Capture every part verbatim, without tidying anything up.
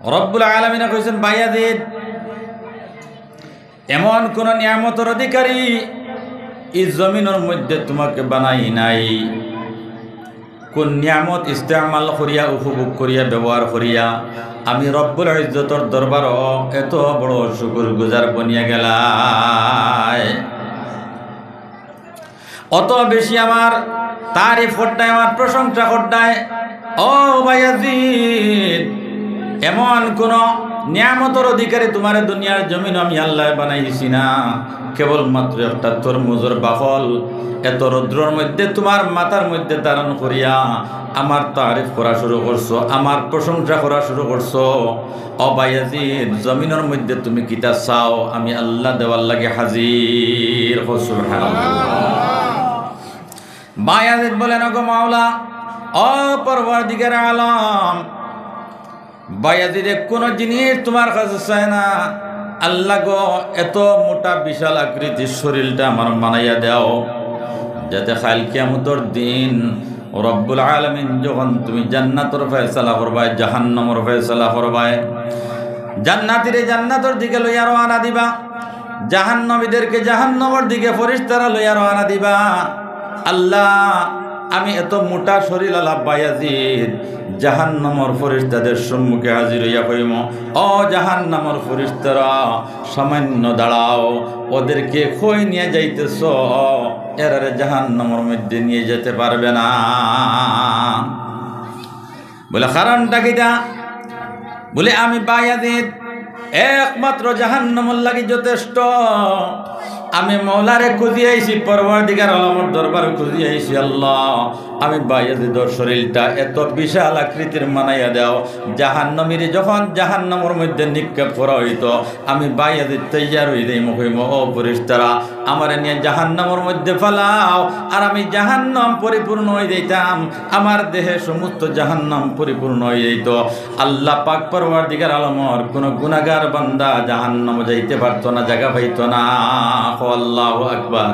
রব্বুল আলামিনে কইছইন, বায়াজিদ, এমন কোন নিয়ামতর অধিকারী ই জমিনর মধ্যে তোমাকে বানাই নাই, কোন নিয়ামত ইস্তেমাল করিয়া, উপভোগ করিয়া, ব্যবহার করিয়া আমি রব্বুল ইজ্জতর দরবারো এত বড় শুকুর গুজার বনিয়া গেলায়। অত বেশি আমার তারিফ করতায়, আমার প্রশংসা করতায়। ও বায়াজিদ, এমন কোন নিয়ামতর অধিকারী তোমারে দুনিয়ার জমিন আমি আল্লায় বানাইছি না। কেবলমাত্র একটা তরমুজর বাকল এত রৌদ্রর মধ্যে তোমার মাথার মধ্যে ধারণ করিয়া আমার তারিফ করা শুরু করছো, আমার প্রশংসা করা শুরু করছো। ও বায়াজিদ, জমিনর মধ্যে তুমি কিতা চাও, আমি আল্লাহ দেওয়ার লাগি হাজির। কও সুবহানাল্লাহ। বায়াজিদ বলেন, ওগো মাওলা, ও পরওয়ারদিগার আলম, বায়াজিদে কোনো জিনিস তোমার কাছে চায় না। আল্লাহ গো, এত মোটা বিশাল আকৃতির শরীরটা আমার বানাইয়া দাও, যাতে কাইল কিয়ামতর দিন রব্বুল আলামিন যখন তুমি জান্নাতর ফয়সালা করবায়, জাহান্নামর ফয়সালা করবায়, জান্নাতীরে জান্নাতর দিকে লইয়া রওয়ানা দিবা, জাহান্নামীদেরকে জাহান্নামর দিকে ফিরিস্তারা লইয়া রওয়ানা দিবা। আল্লাহ, আমি এত মোটা শরীর আলা বায়াজিদ জাহান্নামর ফিরিস্তাদের সম্মুখে হাজির অইয়া কইমু, ও জাহান্নামর ফিরিস্তারা, সামান্য দাঁড়াও, ওদেরকে কই নিয়া যাইতেছ, এরারে জাহান্নামর মধ্যে নিয়া যাইতে পারবে না। বলে, কারণটা কিতা? বলে, আমি বায়াজিদ একমাত্র জাহান্নামর লাগি যথেষ্ট। আমি মওলারে খুঁজি আইছি, পরওয়ারদিগার আলমর দরবারে খুঁজি আইছি, আল্লাহ, আমি বায়াজিদর শরীরটা এত বিশাল আকৃতির বানাইয়া দাও, জাহান্নামীরে যখন জাহান্নামর মধ্যে নিক্ষেপ করা অইতো, আমি বায়াজিদ তৈয়ার অই যাইমু, কইমু, ও ফিরিস্তারা, আমারে নিয়া জাহান্নামর মধ্যে ফালাও, আর আমি জাহান্নাম পরিপূর্ণ অই যাইতাম, আমার দেহে সমস্ত জাহান্নাম পরিপূর্ণ অই যাইতো। আল্লাহ পাক পরওয়ারদিগার আলমর কোনো গুনাহগার বান্দা জাহান্নামো যাইতে পারতো না, জাগা পাইতো না। কও আল্লাহু আকবার।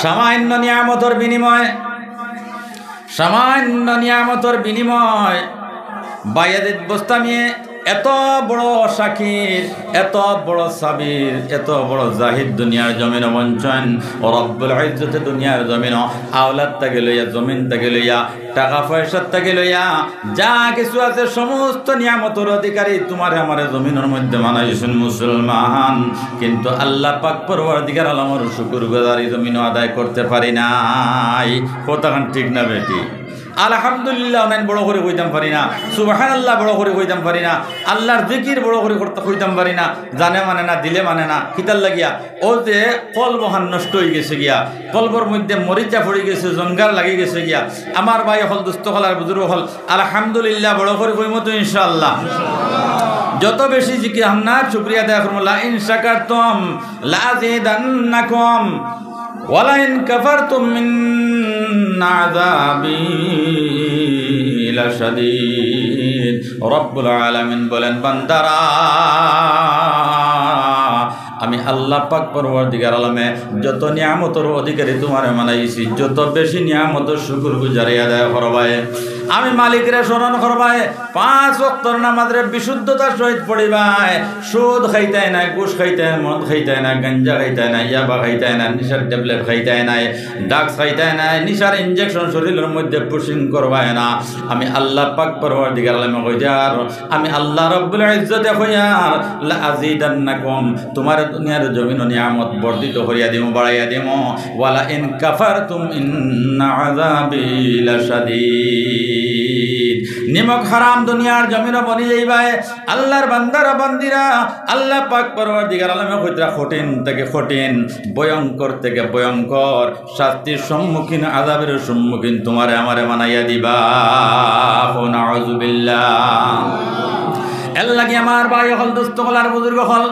সামান্য নিয়ামতর বিনিময়ে, সামান্য নিয়ামতর বিনিময়ে বায়াজিদ বোস্তামিয়ে এত বড় শাকির, এত বড় সাবির, এত বড় জাহিদ দুনিয়ার জমিনো বনছইন। রব্বুল ইজ্জতে দুনিয়ার জমিনো আওলাদ থাকি লইয়া, জমিন থাকি লইয়া, টাকা পয়সা থাকি লইয়া, যা কিছু আছে সমস্ত নিয়ামতর অধিকারী তোমারে আমারে জমিনর মধ্যে বানাইছইন মুসলমান। কিন্তু আল্লাহ পাক পরওয়ারদিগার আলমর শুকুর গুজারি জমিনো আদায় করতে পারি নাই। কথাখান ঠিক না বেঠিক? আলহামদুলিল্লাহ অনাইন বড় করি কইতাম পারি না, সুবহানাল্লাহ বড় করি কইতাম পারি না, আল্লাহর জিকির বড় করি করতে কইতাম পারি না, জানে মানে না, দিলে মানে না। কিতার লাগিয়া? ও যে কলবখান নষ্ট অই গেছে গিয়া, কলবর মধ্যে মরিচা পড়ি গেছে, জংগার লাগি গেছে গিয়া। আমার ভাই অকল, দোস্ত অকল আর বুজুর্গ অকল, আলহামদুলিল্লাহ বড় করি কইমু তো ইনশাআল্লাহ। যত বেশি জিকির, হামদ, শুকরিয়া আদায় করমু। লা ইন শাকারতুম লা আজিদান্নাকুম ওয়ালাইন কাফারতুম ইন্না আযাবি লাশাদীদ। রব্বুল আলামিন বলেন, বান্দারা, আমি আল্লাহ পাক পরওয়ারদিগার আলমে যত নিয়ামতর অধিকারী তোমারে বানাইছি, যত বেশি নিয়ামতর শুকুর গুজারি আদায় করবায়। আমি মালিকরে স্মরণ করবায়, পাঁচ ওয়াক্তর নামাজরে বিশুদ্ধতার সহিত পড়িবায়, সুদ খাইতায় নায়, ঘুষ খাইতায় নায়, মদ খাইতায় নায়, গাঞ্জা খাইতায় নায়, ইয়াবা খাইতায় নায়, নিশার ট্যাবলেট খাইতায় নায়, ড্রাগস খাইতায় নায়, নিশার ইনজেকশন শরীলর মধ্যে পুশিং করবায় না। আমি আল্লাহ পাক পরওয়ারদিগার আলমে কইয়ার, আমি আল্লাহ রব্বুল ইজ্জতে কইয়ার, লা আজিদান্নাকুম, তোমারে দুনিয়ার জমিনো নিয়ামত বর্ধিত করিয়া দিমু, বাড়াইয়া দিমু। ওয়ালা ইন কাফারতুম ইন্না আযাবি লাশাদীদ। নিমক হারাম দুনিয়ার জমিনো বনি যাইবায়। আল্লাহর বান্দারা বান্দিরা, আল্লাহ পাক পরওয়ারদিগার আলমে কইতরা কঠিন থাকি কঠিন, ভয়ঙ্কর থাকি ভয়ঙ্কর শাস্তির সম্মুখীন, আযাবের সম্মুখীন তোমারে আমারে বানাইয়া দিবা। কও নাউজুবিল্লাহ। এর লাগি আমার ভাই অকল, দোস্ত অকল আর বুজুর্গ অকল,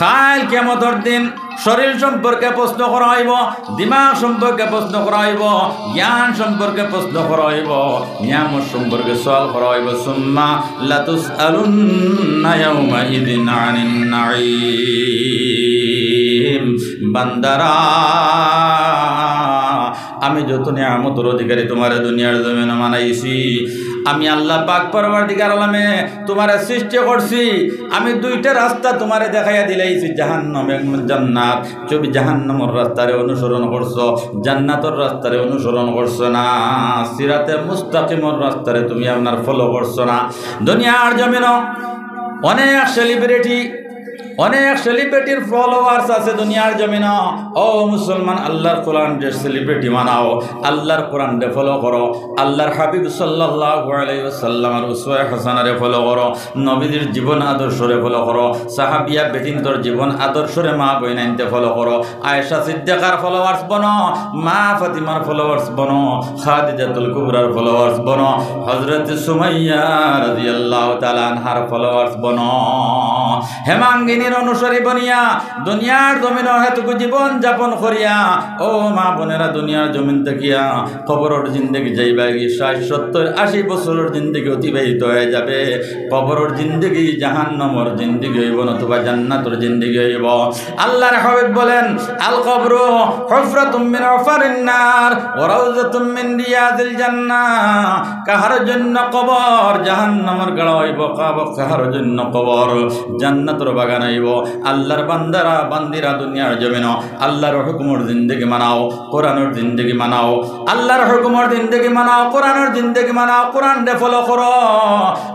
কাইল কিয়ামতর দিন শরীর সম্পর্কে প্রশ্ন করা অইবো, দিমাগ সম্পর্কে প্রশ্ন করা অইবো, জ্ঞান সম্পর্কে প্রশ্ন করা অইবো, নিয়ামত সম্পর্কে সওয়াল করা অইবো। সুম্মা লাতুসআলুন্না ইয়াউমাইযিন আনিন নাঈম। বান্দারা, আমি যত নিয়ামতর অধিকারী তুমারে দুনিয়ার জমিনো বানাইছি, আমি আল্লাহ পাক পরওয়ারদিগার আলমে তুমারে সৃষ্টি করছি, আমি দুইটা রাস্তা তুমারে দেখাইয়া দিলাইছি, জাহান্নাম এবং জান্নাত। তুমি জাহান্নামর রাস্তারে অনুসরণ করছো, জান্নাতর রাস্তারে অনুসরণ করছো না, সিরাতে মুস্তাকিমর রাস্তারে তুমি আপনার ফলো করছো না। দুনিয়ার জমিনো অনেক সেলিব্রিটি, অনেক সেলিব্রিটির ফলোয়ার্স আছে দুনিয়ার জমিনো। ও মুসলমান, আল্লাহর কোরআনরে সেলিব্রিটি বানাও, আল্লাহর কোরআনরে ফলো করো, আল্লাহর হাবিব সাল্লাল্লাহু আলাইহি ওয়াসাল্লামর উসওয়ায়ে হাসানারে ফলো করো, নবীজির জীবন আদর্শরে ফলো করো, সাহাবিয়া বেটিন্তর জীবন আদর্শরে মা বইনাইন্তে ফলো করো, আয়েশা সিদ্দিকার ফলোয়ার্স বনো, মা ফাতিমার ফলোয়ার্স বনো, খাদিজাতুল কুবরার ফলোয়ার্স বনো, হযরত সুমাইয়া রাদিয়াল্লাহু তাআলা আনহার ফলোয়ার্স বনো। হেমাঙ্গিনীর অনুসারী বনিয়া দুনিয়ার জমিনো হেতটুকু জীবন যাপন করিয়া, ও মা বোনেরা, দুনিয়ার জমিন থাকিয়া কবরর জিন্দেগি যাইবাগি, ষাইট, সত্তইর, আশি বছরর জিন্দেগি অতিবাহিত অইযাবে। কবরর জিন্দেগি জাহান্নামর জিন্দেগি অইবো, নতুবা জান্নাতর জিন্দেগি অইবো। আল্লাহর হাবিব বলেন, "আল কবরু হুফরাতুম মিন হুফারিন নার ওয়া রাউজাতুম মিন রিয়াদিল জান্নাহ।" কাহার জন্য কবর জাহান্নামর গাড়া অইবো, কাব-, কাহার জন্য কবর জান্নাতর বাগান অইবো। আল্লাহর বান্দারা, বান্দিরা দুনিয়ার জমিনো আল্লাহর হুকুমর জিন্দেগি মানাও, কোরআনর জিন্দেগি মানাও, আল্লাহর হুকুমর জিন্দেগি মানাও, কোরআনর জিন্দেগি মানাও, কোরআনরে ফলো করো।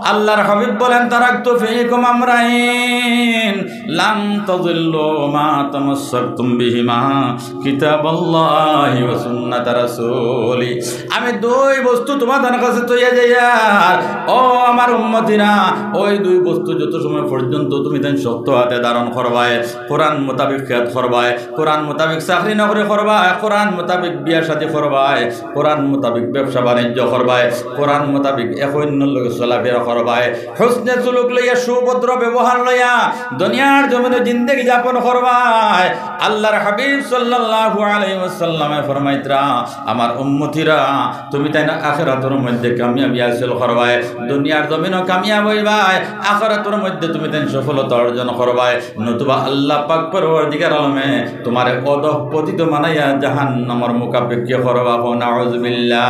আল্লাহর হাবিব বলেন, "তারাকতু ফিকুম আমরাইন লান তাদিল্লু মা তামাসসাকতুম বিহিমা কিতাবাল্লাহি ওয়া সুন্নাতা রাসূলি।" আমি দুই বস্তু তুমাদের কাছে থইয়া যাইয়ার, ও আমার উম্মতিরা, ওই দুই বস্তু যত সময় পর্যন্ত তুমি তাইন শক্ত হাতে ধারণ করবায়, কোরআন মোতাবেক খেয়াত করবায়, কোরআন মোতাবেক চাকরি নকরি করবায়, কোরআন মোতাবেক বিয়া শাদী করবায়, কোরআন মোতাবেক ব্যবসা বাণিজ্য করবায়, কোরআন মোতাবেক এক অন্যর লগে চলাফেরা করবায়, হুসনে সুলুক লইয়া, সুভদ্র ব্যবহার লইয়া দুনিয়ার জমিনো জিন্দেগি যাপন করবায়। আল্লাহর হাবিব সাল্লাল্লাহু আলাইহি ওয়াসাল্লামে ফরমাইতরা, আমার উম্মতিরা, তুমি তাইন আখিরাতর মধ্যে কামিয়াবি হাসিল করবায়, দুনিয়ার জমিনো কামিয়াব অইবায়, আখিরাতর মধ্যে তুমি তাইন সফলতা অর্জন করবায়, নতুবা আল্লাহ পাক পরওয়ারদিগার আলমে তুমারে অধঃপতিত বানাইয়া জাহান্নামর মুখাপেক্ষী করবা। কও নাউজুবিল্লাহ।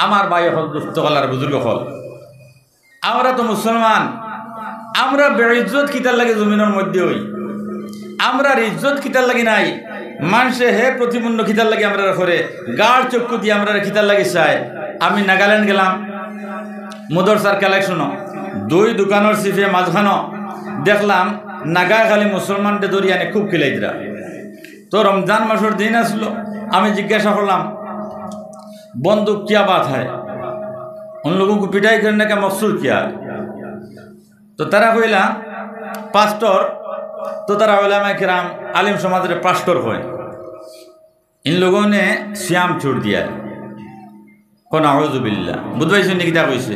আমার ভাই অকল, দোস্ত অকল আর বুজুর্গ অকল, আমরা তো মুসলমান, আমরা বেইজ্জত কিতার লাগি জমিনর মধ্যে অই? আমরার ইজ্জত কিতার লাগি নাই? মানষে হে প্রতিপন্ন কিতার লাগি আমরারে করে? গার চক্ষু দি আমরারে কিতার লাগি চায়? আমি নাগাল্যান্ড গেলাম, মুদরসার কালেকশনো, দুই দোকানর চিপে মাঝখানো দেখলাম নাগায় খালি মুসলমানরে ধরি আনি খুব খিলাইতরা। তো রমজান মাসর দিন আছলো, আমি জিজ্ঞাসা করলাম, "বন্ধু, কিয়া বাত হ্যায়? উন লোগোঁ কো পিটাই করনে কা মকসুদ কিয়া হ্যায়?" তো তারা কইলা, "পাস্টর।" তো তারা উলামায়ে কেরাম, আলিম সমাজরে পাস্টর কয়। "इन लोगों ने सियाम छोड़ दिया है।" কও নাউজুবিল্লাহ। বুঝবাইছইন নি কিতা কইছে?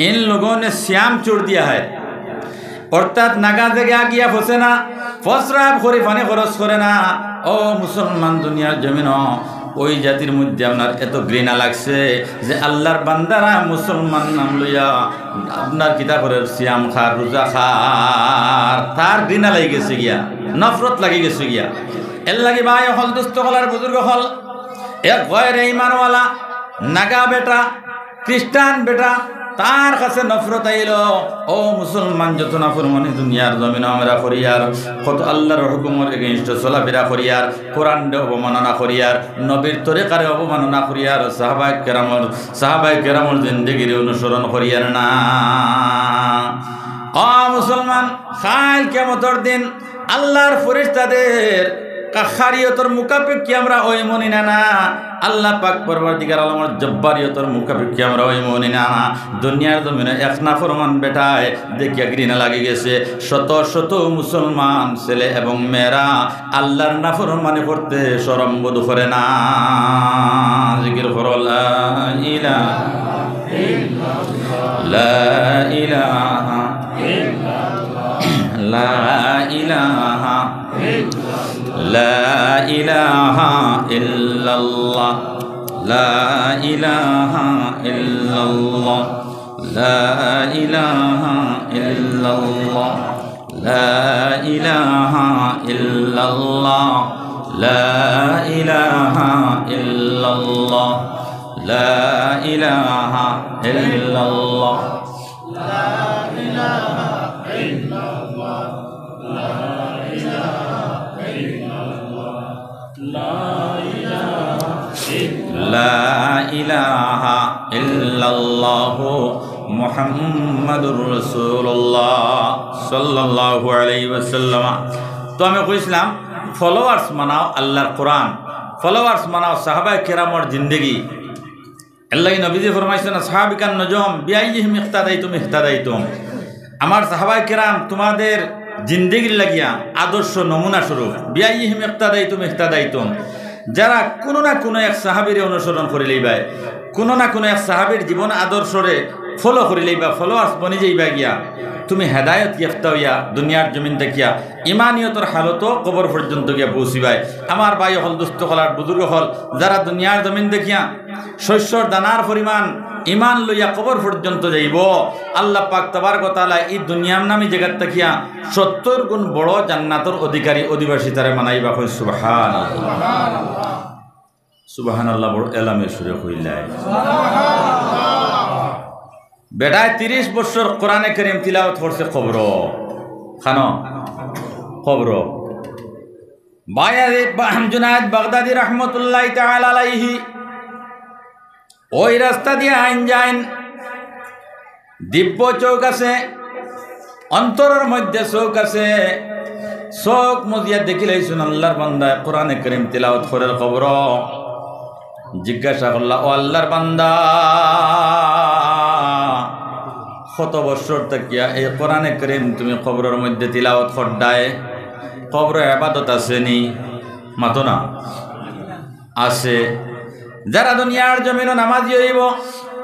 "इन लोगों ने सियाम छोड़ दिया है।" অর্থাৎ নাগা জাগা গিয়া ফসে না, প্রস্রাব করি পানি খরচ করে না। ও মুসলমান, দুনিয়ার জমিনো ওই জাতির মধ্যে আপনার এত ঘৃণা লাগছে যে আল্লাহর বান্দারা মুসলমান নাম লইয়া আপনার কিতা করের, সিয়াম খার, রোজা খার, তার ঘৃণা লাগি গেছে গিয়া, নফরত লাগি গেছে গিয়া। এর লাগি ভাই অকল, দোস্ত অকল আর বুজুর্গ অকল, এক গয়রে ইমানওয়ালা নাগা বেটা, খ্রিস্টান বেটা, তার কাছে নফরত আইলো। ও মুসলমান, যত নাফরমানি দুনিয়ার জমিনো আমরা করিয়ার, কত আল্লাহর হুকুমর against চলাফেরা করিয়ার, কোরআনরে অবমাননা করিয়ার, নবীর তরিকারে অবমাননা করিয়ার, সাহাবায়ে কেরামর, সাহাবায়ে কেরামর জিন্দেগিরে অনুসরণ করিয়ার না। ও মুসলমান, কাইল কিয়ামতর দিন আল্লাহর ফেরেশতাদের কাহারিয়তর মুখাপেক্ষী আমরা অইমুনি না, না। আল্লাহ পাক পরওয়ারদিগার আলমর জব্বারিয়তর মুখাপেক্ষী আমরা অইমুনি না, না। দুনিয়ার জমিনো এক নাফরমান বেটায় দেখিয়া ঘৃণা লাগি গেছে। শত শত মুসলমান ছেলে এবং মেয়েরা আল্লাহর নাফরমানি করতে শরম বোধ করে না। জিকির করো, লা ইলাহা, লা ইলাহা, লা ইলাহা, লা ইলাহা ইল্লাল্লাহ, লা ইলাহা ইল্লাল্লাহ, লা ইলাহা ইল্লাল্লাহ, লা ইলাহা ইল্লাল্লাহ। لا إله إلا الله. لا إله إلا الله. لا إله إلا الله محمد رسول الله صلى الله عليه وسلم। তো আমি কইছিলাম, followers বানাও আল্লাহর কোরআন, followers বানাও সাহাবায়ে কেরামর জিন্দেগি। এর লাগি নবীজি ফরমাইছইন, "আসহাবি কান নুজুম, বিআইয়িহিম ইক্তাদাইতুম ইহতাদাইতুম।" আমার সাহাবায়ে কেরাম তোমাদের জিন্দেগির লাগিয়া আদর্শ নমুনা স্বরূপ। বিআইয়িহিম ইক্তাদাইতুম ইহতাদাইতুম। যারা কুনু না কুনু এক সাহাবীরে অনুসরণ করিলাইবায়, কুনু না কুনু এক সাহাবীর জীবন আদর্শরে follow করিলাইবা, followers বনি যাইবা গিয়া, তুমি হেদায়েত ইয়াফতা অইয়া দুনিয়ার জমিন থাকিয়া ইমানিয়তর হালতো কবর পর্যন্ত গিয়া পৌঁছিবায়। আমার ভাই অকল, দোস্ত অকল আর বুজুর্গ অকল, যারা দুনিয়ার জমিন দেখিয়া শস্যর দানার পরিমাণ ইমান লইয়া কবর পর্যন্ত যাইবো, আল্লাহ পাক তাবারক ওয়া তাআলা ই দুনিয়ার নামী জাগাত থাকিয়া সত্তর গুণ বড় জান্নাতর অধিকারী, অধিবাসী তারে বানাইবা। কই সুবহানাল্লাহ। সুবহানাল্লাহ বড় এলামের সুরে কইলায়। বেটায় তিরিশ বছর কোরআনে করিম তিলাওয়াত করছে কবরো। খানো? কবরো। বায়াজিদ বা-, জুনায়েদ বাগদাদি রহমতুল্লাহি তাআলা আলাইহি ওই রাস্তা দিয়া আইন যাইন, দিব্য চোখ আছে, অন্তরর মধ্যে চোখ আছে, চোখ মুজিয়া দেখিলাইছইন আল্লাহর বান্দায় কোরআনে করিম তিলাওয়াত করের কবরো। জিজ্ঞাসা করলা, "ও আল্লাহর বান্দা, কত বছর থাকিয়া এই কোরআনে করিম তুমি কবরর মধ্যে তিলাওয়াত কররায়? কবরো ইবাদত আছে নি?" মাতো না। আছে। যারা দুনিয়ার জমিনো নামাজি অইবো,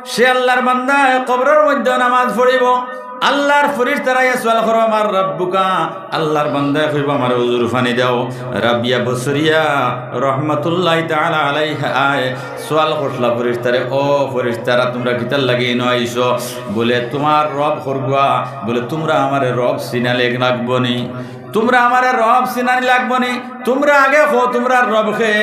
সে আল্লাহর বান্দায় কবরর মধ্যে নামাজ পড়িবো। আল্লাহর ফিরিস্তারা আইয়া সওয়াল করবো, "মান রাব্বুকা?" আল্লাহর বান্দায় কইবো, "আমারে হুজুর পানি দেও।" রাবিয়া বসরিয়া রহমাতুল্লাহি তাআলা আলাইহায় সওয়াল করলা ফিরিস্তারে, "ও ফিরিস্তারা, তুমরা কিতার লাগি ইনো আইছো?" বলে, "তুমার রব করগুয়া।" বলে, "তুমরা আমারে রব চিনানি লাগবো নি?" তুমরা আমারে রব চিনানি লাগবো নি? তুমরা আগে কও, তুমরার রব কে?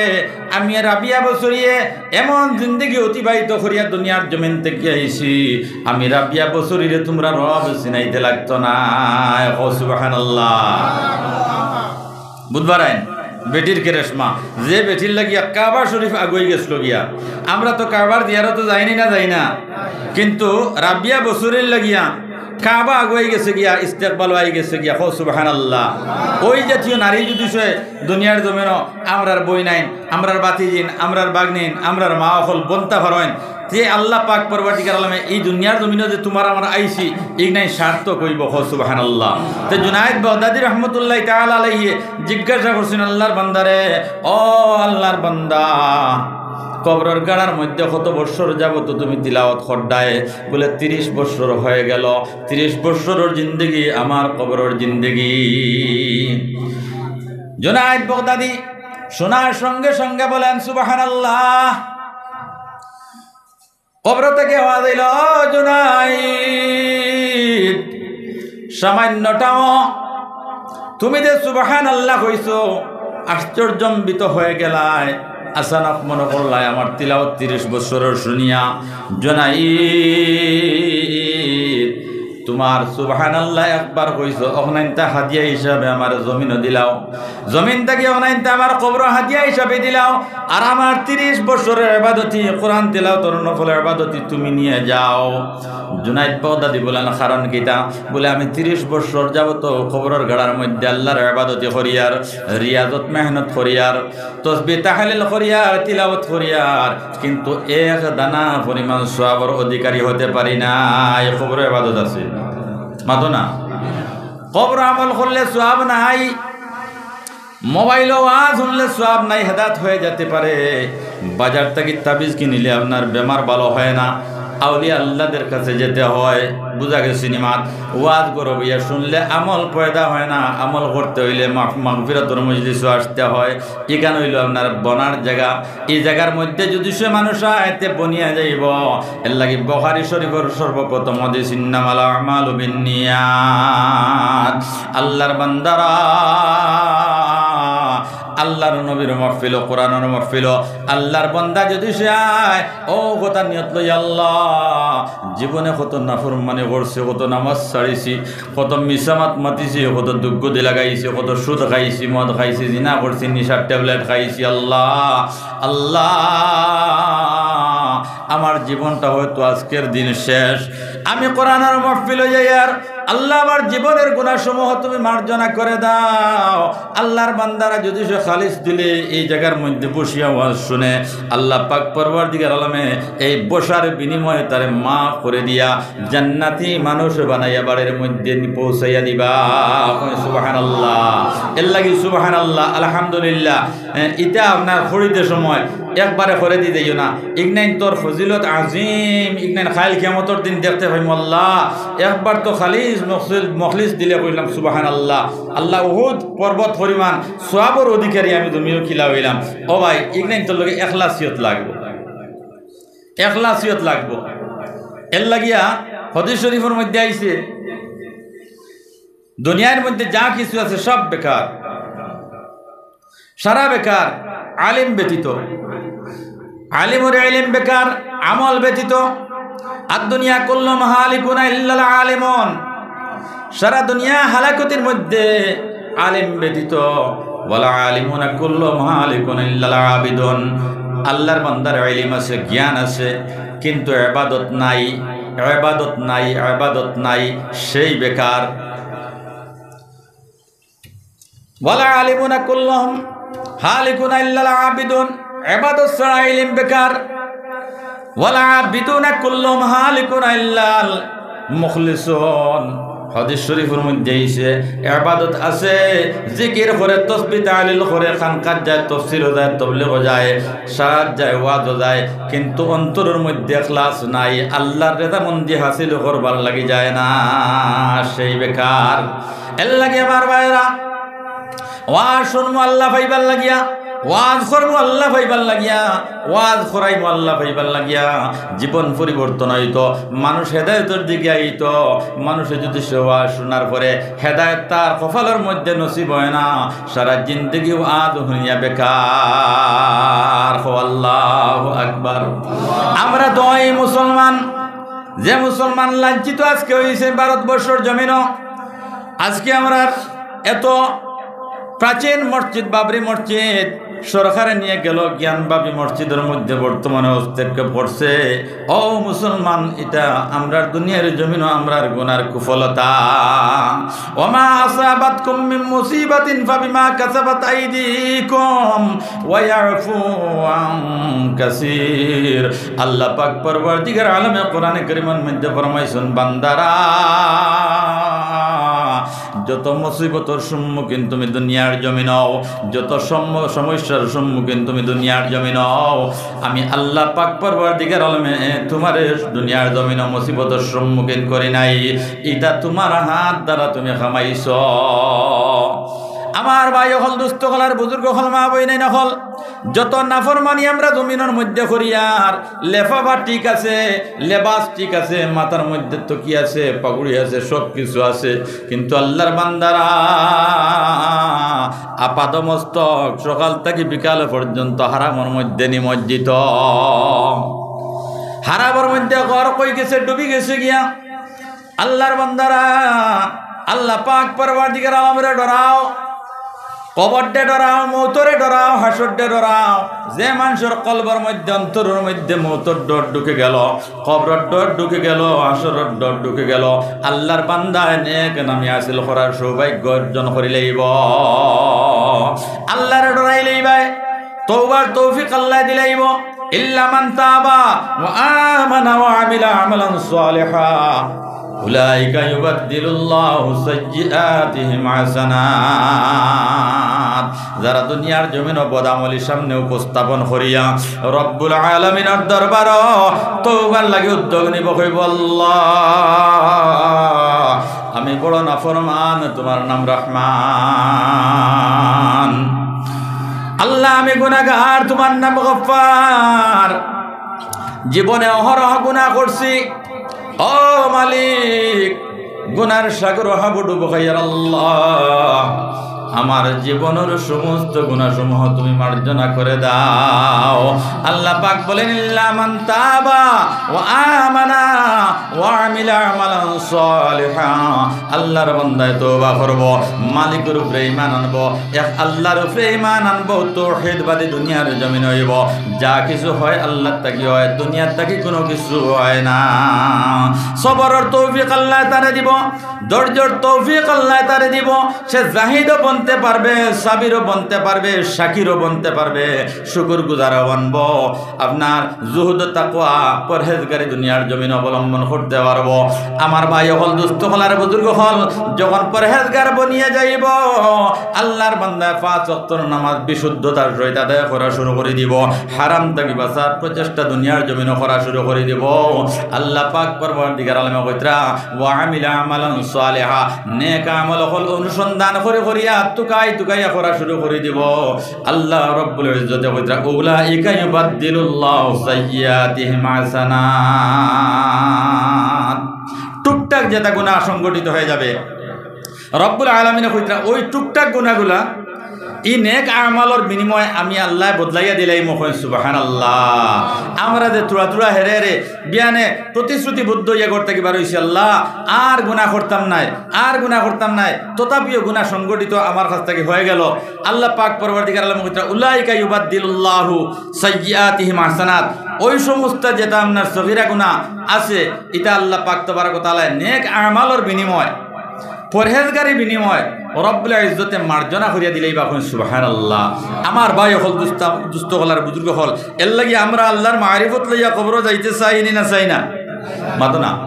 আমি রাবিয়া বসরিয়ে এমন জিন্দেগি অতিবাহিত করিয়া দুনিয়ার জমিন থাকিয়া আইছি, আমি রাবিয়া বসরিরে তুমরা রব চিনাইতে লাগতো নায়। কও সুবহানাল্লাহ। বুঝবার আইন, বেটির কেরেশমা, যে বেটির লাগিয়া কাবা শরীফ আগুয়াই গেছলো গিয়া। আমরা তো কাবার জিয়ারতো যাইনি না, যাই না, কিন্তু রাবিয়া বসরির লাগিয়া কাবা আগুয়াই গেছে গিয়া, ইস্তেকবাল অই গেছে গিয়া। কও সুবহানাল্লাহ। ওই জাতীয় নারী যদি সে দুনিয়ার জমিনো আমরার বইনাইন, আমরার বাতিজিন, আমরার বাগনিন, আমরার মা অকল বনতা পারইন, তে আল্লাহ পাক পরওয়ারদিগার আলমে এই দুনিয়ার জমিনো যে তুমার আমার আইছি, ইগনাইন সার্থক অইবো। কও সুবহানাল্লাহ। তে জুনায়েদ বাগদাদি রহমতুল্লাহি তাআলা আলাইহি জিজ্ঞাসা করছইন আল্লাহর বান্দারে, "ও আল্লাহর বান্দা, কবরর গাড়ার মধ্যে কত বৎসর যাবত তুমি তিলাওয়াত কররায়?" বলে, "তিরিশ বৎসর অই গেলো।" তিরিশ বৎসরর জিন্দেগি আমার কবরর জিন্দেগি। জুনায়েদ বাগদাদি শোনার সঙ্গে সঙ্গে বলেন, "সুবহানাল্লাহ।" কবর থাকি আওয়াজ আইলো, "ও জুনায়েদ, সামান্য থামো, তুমি যে সুবহানাল্লাহ কইছো, আশ্চর্যান্বিত অই গেলায়, আচানক মনো করলায় আমার তিলাওয়াত তিরিশ বৎসরর শুনিয়া, জুনায়েদ, তুমার সুবহানাল্লাহ একবার কইছো, অখনাইনতা হাদিয়া হিসাবে আমার জমিনো দিলাও, জমিন থাকি অখনাইনতা আমার কবরো হাদিয়া হিসাবে দিলাও, আর আমার তিরিশ বৎসরর ইবাদতি, কোরআন তিলাওয়াতর নফল ইবাদতি তুমি নিয়া যাও।" জুনায়েদ বাগদাদি বলেন, "কারণ কিতা?" বলে, "আমি তিরিশ বৎসর যাবত কবরর গাড়ার মধ্যে আল্লাহর ইবাদতি করিয়ার, রিয়াজত মেহনত করিয়ার, তসবিহ তাহলিল করিয়ার, তিলাওয়াত করিয়ার, কিন্তু এক দানা পরিমাণ সওয়াবর অধিকারী অইতে পারি নাই।" কবরো ইবাদত আছে, মাতো না। কবরো আমল করলে সওয়াব নাই, মোবাইলো ওয়াজ হুনলে সওয়াব নাই, হেদায়েত অই যাইতে পারে। বাজার থাকি তাবিজ কিনিলে আপনার বেমার ভালো অয় না, আউলিয়া আল্লাদের কাছে যাইতে অয়। বুঝা গেছে নি মাত? ওয়াজ ঘরো বইয়া হুনলে আমল পয়দা অয় না, আমল করতে অইলে মাফ-, মাগফিরাতর মজলিসো আসতে অয়। ইখান অইলো আপনার বনার জাগা, ই জাগার মধ্যে যুদি সে মানুষ আয়, তে বনিয়া যাইবো। এর লাগি বুখারী শরীফর সর্বপ্রথম হাদিস, "ইন্নামাল আমালু বিন্নিয়াত।" আল্লাহর বান্দারা, আল্লাহর নবীর মাহফিলো, কোরআনর মাহফিলো, আল্লাহর বান্দা যদি সে আয়, অউ কথা নিয়ত লই, আল্লাহ, জীবনে কত নাফরমানি করছি, কত নামাজ ছাড়িছি, কত মিছা মাত মাতিছি, কত দুগ্গদি লাগাইছি, কত সুদ খাইছি, মদ খাইছি, জিনা করছি, নিশার ট্যাবলেট খাইছি, আল্লাহ, আল্লাহ, আমার জীবনটা হয়তো আজকের দিন শেষ। আমি কোরআনর মাহফিলো যাইয়ার, আল্লাহ, আমার জীবনের গুনাহসমূহ তুমি মার্জনা করে দাও। আল্লাহর বান্দারা যদি সে খালিস দিলে এই জাগার মধ্যে বসিয়া ওয়াজ শুনে, আল্লাহ পাক পরওয়ারদিগার আলমে এই বসার বিনিময়ে তারে মাফ করে দিয়া জান্নাতি মানুষ বানাইয়া বাড়ির মধ্যে নি-, পৌঁছাইয়া দিবা। কই সুবহানাল্লাহ। এর লাগি সুবহানাল্লাহ, আলহামদুলিল্লাহ। এ, ইটা আপনার খরিদে সময় একবারে করে দি যাইও না। ইগনাইন তোর ফজিলত আজিম, ইগনাইন খাইল কিয়ামতর দিন দেখতে পাইমু আল্লাহ। একবার তো খালিস মখসুল-, মখলিস দিলে কইলাম সুবহানাল্লাহ। আল্লাহ উহুদ পর্বত পরিমাণ সওয়াবর অধিকারী আমি তুমিও কিলা অইলাম। ও ভাই, ইগনাইন তোর লগে এখলাসিয়ত লাগবো, এখলাসিয়ত লাগবো। এর লাগিয়া হাদিস শরীফর মধ্যে আইছে, দুনিয়ার মধ্যে যা কিছু আছে সব বেকার, সারা বেকার, আলিম ব্যতীত। আলিমর ইলিম বেকার, আমল ব্যতীত। আদ দুনিয়া কুল্লুহা হালিকুনা ইল্লাল আলিমুন। সারা দুনিয়া হালাকতির মধ্যে আলিম ব্যতীত। ওয়াল আলিমুনা কুল্লুহুম হালিকুনা ইল্লাল আবিদুন। আল্লাহর বান্দার ইলিম আছে, জ্ঞান আছে, কিন্তু ইবাদত নাই, ইবাদত নাই, ইবাদত নাই, সেই বেকার। ওয়াল আলিমুনা কুল্লুহুম হালিকুনা ইল্লাল আবিদুন। ইবাদত ছাড়া ইলিম বেকার। ওয়াল আবিদুনা কুল্লুহুম হালিকুনা ইল্লাল মুখলিসুন। হাদিস শরীফর মধ্যে আইছে, ইবাদত আছে, জিকির করে, তসবিহ তাহলিল করে, খানকাত যায়, তফসিরো যায়, তবলিগো যায়, সারাত যায়, ওয়াজো যায়, কিন্তু অন্তরর মধ্যে ইখলাস নাই, আল্লাহর রেজামন্দি হাসিল করবার লাগি যায় না, সেই বেকার। এর লাগি আমার ভাইরা, ওয়াজ শুনমু আল্লাহ পাইবার লাগিয়া, ওয়াজ করমু আল্লাহ পাইবার লাগিয়া, ওয়াজ করাইমু আল্লাহ পাইবার লাগিয়া, জীবন পরিবর্তন অইতো, মানুষ হেদায়েতর দিকে আইতো। মানুষে যদি সে ওয়াজ শোনার পরে হেদায়েত তার কপালর মধ্যে নসিব হয় না, সারা জিন্দেগি ওয়াজ হুনিয়া বেকার। কও আল্লাহু আকবার। আমরা তো এই মুসলমান, যে মুসলমান লাঞ্ছিত আজকে অইছে ভারতবর্ষর জমিনো। আজকে আমরার এত প্রাচীন মসজিদ, বাবরি মসজিদ, সরকারে নিয়া গেল, জ্ঞানবাপী মসজিদর মধ্যে বর্তমানে হস্তক্ষেপ করছে। ও মুসলমান, ইটা আমরার দুনিয়ার জমিনো আমরার গুনার কুফলতা। ওমা আসাবাতকুম মিন মুসিবাতিন ফাবিমা কাসাবাত আইদিকুম ওয়া ইয়াফু আন কাসীর। আল্লাহ পাক পরওয়ারদিগার আলমে কোরআনে কারীমর মধ্যে ফরমাইছইন, বান্দারা, যত মুসিবতর সম্মুখীন তুমি দুনিয়ার জমিনো অও, যত সম-, সমস্যার সম্মুখীন তুমি দুনিয়ার জমিনো অও, আমি আল্লাহ পাক পরওয়ারদিগার আলমে তুমারে দুনিয়ার জমিনো মুসিবতর সম্মুখীন করি নাই, ইটা তুমার হাত দ্বারা তুমি কামাইছো। আমার ভাই অকল, দুস্ত অকল আর বুজুর্গ অকল, মা বইনাইন অকল, যত নাফরমানি আমরা জমিনর মধ্যে করিয়ার, লেফাফা ঠিক আছে, লেবাস ঠিক আছে, মাথার মধ্যে টুপি আছে, পাগুড়ি আছে, সব কিছু আছে, কিন্তু আল্লাহর বান্দারা আপাদমস্তক সকাল থাকি বিকাল পর্যন্ত হারামর মধ্যে নিমজ্জিত। হারামর মধ্যে গরক অই গেছে, ডুবি গেছে গিয়া। আল্লাহর বান্দারা, আল্লাহ পাক পরওয়ারদিগার আলমরে ডরাও, কবররে ডরাও, মউতরে ডরাও, হাশররে ডরাও। যে মানষর কলবর মধ্যে, অন্তরর মধ্যে মউতর ডর ঢুকি গেল, কবরর ডর ঢুকি গেল, হাশরর ডর ঢুকি গেল, আল্লাহর বান্দায় নেক নামি হাসিল করার সৌভাগ্য অর্জন করি লইবো। আল্লাহরে ডরাই লইবায়, তওবার তৌফিক আল্লায় দিলাইবো। ইল্লা মান তাবা ওয়া আমানা ওয়া আমিলা আমালান সালিহা, উলাইকা ইউবাদদিলুল্লাহু সাইয়্যিআতিহিম হাসানাত। যারা দুনিয়ার জমিনো বদামলি সামনে উপস্থাপন করিয়া রব্বুল আলামিনর দরবারো তওবার লাগি উদ্যোগ নিবো, কইবো, আল্লাহ, আমি বড় নাফরমান, তুমার নাম রহমান। আল্লাহ, আমি গুনাহগার, তুমার নাম গফফার। জীবনে অহরহ গুনাহ করছি। ও মালিক, গুনার সাগর হাবুডুবু খাইয়ার আল্লাহ, আমার জীবনের সমস্ত গুনাহসমূহ তুমি মার্জনা করে দাও। আল্লাহ পাক বলেন, "ইল্লা মান তাবা ওয়া আমানা ওয়া আমিলা আমালান সালিহা।" আল্লাহর বান্দায় তওবা করব, মালিকের উপরে ঈমান আনবো, এক আল্লাহর উপরে ঈমান আনবো, তৌহিদবাদী দুনিয়ার জমিন অইব, যা কিছু হয় আল্লাহর থাকি হয়, দুনিয়ার থাকি কোনো কিছু হয় না। সবরর তৌফিক আল্লাহ তারে দিব, ধৈর্যর তৌফিক আল্লাহ তারে দিব। সে জাহিদও বনতে পারবে, সাবিরও বনতে পারবে, শাকিরও বনতে পারবে, শুকুর গুজারও বনবো। আপনার জুহুদ, তাকওয়া, পরহেজগারি দুনিয়ার জমিন অবলম্বন করতে পারবো। আমার ভাই অকল, দোস্ত অকল আর বুজুর্গ অকল, যখন পরহেজগার বনিয়া যাইব, আল্লাহর বান্দায় পাঁচ ওয়াক্তর নামাজ বিশুদ্ধতার সহিত আদায় করা শুরু করে দিব, হারাম থাকি বাঁচার প্রচেষ্টা দুনিয়ার জমিনও করা শুরু করে দিব। আল্লাহ পাক পরওয়ারদিগার আলমে কইতরা, "ওয়া আমিলা আমালান সালিহা", নেক আমল অকল অনুসন্ধান করি করিয়া তুকাই তুকাইয়া করা শুরু করে দিব। আল্লাহ রব্বুল ইজ্জতে কইতরা, "উলাইকা ইউবাদদিলুল্লাহু সাইয়্যাতিহিম হাসানাত।" টুকটাক যেটা গুনাহ সংগঠিত হয়ে যাবে, রব্বুল আলামিনে কইতরা, ওই টুকটাক গুনাহগুলা ই নেক আমলর বিনিময়ে আমি আল্লাহ বদলাইয়া দিলাইমু। কইন সুবহানাল্লাহ। আমরা যে থুড়া থুড়া হেরে হেরে বিয়ানে প্রতিশ্রুতিবদ্ধ ইয়া করতে কি বার হইছি, "আল্লাহ, আর গুনাহ করতাম নায়, আর গুনাহ করতাম নায়", তথাপিও গুনাহ সংগঠিত আমার কাছ থাকি হয়ে গেল। আল্লাহ পাক পরওয়ারদিগার আলম কইতরা, "উলাইকা ইউবাদদিলুল্লাহু সাইয়্যাতিহিম হাসানাত।" ওই সমস্ত যেটা আপনার সগীরা গুনাহ আছে, এটা আল্লাহ পাক তাবারাক ওয়া তাআলা নেক আমলর বিনিময়, পরহেজগারি বিনিময় রব্বুল ইজ্জতে মার্জনা করিয়া দিলাইবা। কইন সুবহানাল্লাহ। আমার ভাই অকল, দুস্তা-, দোস্ত অকল আর বুজুর্গ অকল, এর লাগি আমরা আল্লাহর মারিফত লইয়া কবরো যাইতে চাই নি না চাই না? মাতো না।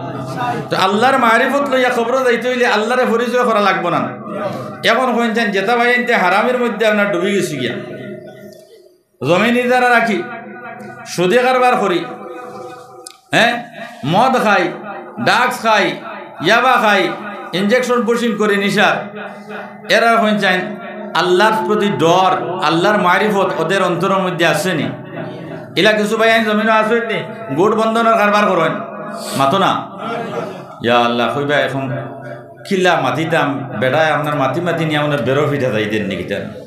তো আল্লাহর মারিফত লইয়া কবরো যাইতে হইলে আল্লাহরে পরিচয় করা লাগবো না? এখন কইন চাইন, যেটা ভাই আনতে হারামের মধ্যে আপনার ডুবি গেছি গিয়া, জমিন ইজারা রাখি, সুদে কারবার করি, হ্যাঁ, মদ খাই, ড্রাগস খাই, ইয়াবা খাই, ইনজেকশন পুশিং করি নিশার, এরা কইন চাইন আল্লাহর প্রতি ডর, আল্লাহর মারিফত ওদের অন্তরের মধ্যে আছে নি? ইলা কিছু ভাই আইন জমিনও আছে নি, গুট বন্ধনের কারবার করইন, মাতো না। ইয়া আল্লাহ, কইবা এখন কিলা মাতিতাম, বেটায় আপনার মাতি মাতি নিয়া মনে বেরো ফিটা যাইতেন নাকি তার।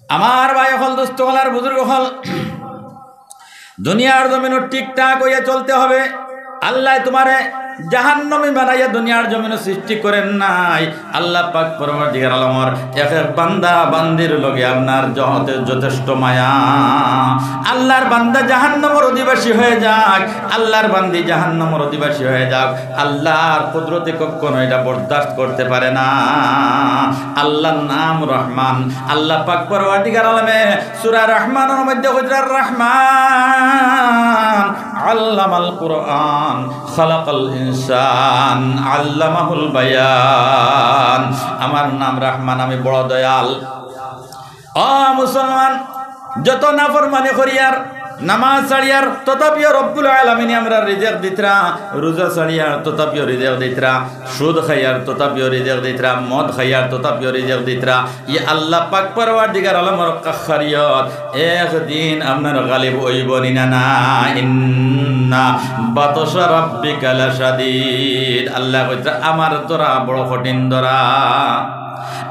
আমার ভাই অকল, দোস্ত অকল আর বুজুর্গ অকল, দুনিয়ার জমিনও ঠিকঠাক হইয়া চলতে হবে। আল্লাহ তোমারে জাহান্নামী বানাইয়া দুনিয়ার জমিনও সৃষ্টি করেন নাই। আল্লাহ পাক পরওয়ারদিগার আলমর এক এক বান্দা বান্দির লগে আপনার যত-, যথেষ্ট মায়া। আল্লাহর বান্দা জাহান্নামর অধিবাসী হয়ে যাক, আল্লাহর বান্দি জাহান্নামর অধিবাসী হয়ে যাক, আল্লাহর কুদরতে কখনো এটা বরদাস্ত করতে পারে না। আল্লাহর নাম রহমান। আল্লাহ পাক পরওয়ারদিগার আলমে সূরা রহমানের মধ্যে কইতরা, "রহমান আল্লামাল কুরআন খালাকাল ইনসান আল্লামাহুল বায়ান।" আমার নাম রহমান, আমি বড় দয়াল। ও মুসলমান, যত নাফরমানি করিয়ার, নামাজ ছাড়িয়ার, তথাপিও রব্বুল আলামিনে আমরা রিজিক দিতরা, রোজা ছাড়িয়ার, তথাপিও রিজিক দিতরা, সুদ খাইয়ার, তথাপিও রিজিক দিতরা, মদ খাইয়ার, তথাপিও রিজিক দিতরা। ই আল্লাহ পাক পরওয়ারদিগার আলমর কাহারিয়ত একদিন আপনার গালিব অইব নি না? না, ইন্না বাতশা রাব্বিকা লাশাদীদ। আল্লাহ কইতরা, আমার ধরা বড় কঠিন ধরা।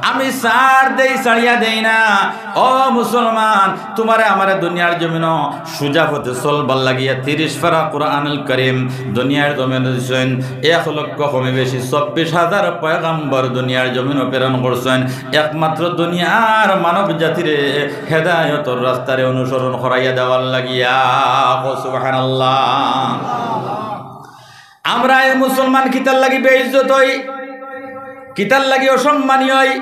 আমি ছাড় দেই, ছাড়িয়া দেই না। ও মুসলমান, তোমারে আমারে দুনিয়ার জমিনও সুজা পথে চলবার লাগিয়া তিরিশ পারা কোরআনুল করিম দুনিয়ার জমিনও দিছইন, এক লক্ষ কমে বেশি চব্বিশ হাজার পয়গাম্বর দুনিয়ার জমিনও প্রেরণ করছইন। একমাত্র দুনিয়ার মানব জাতিরে হেদায়তর রাস্তারে অনুসরণ করাইয়া দেওয়ার লাগিয়া। কও সুবহানাল্লাহ। আমরা এই মুসলমান কিতার লাগি বেইজ্জত হই, কিতার লাগি অসম্মানী হই?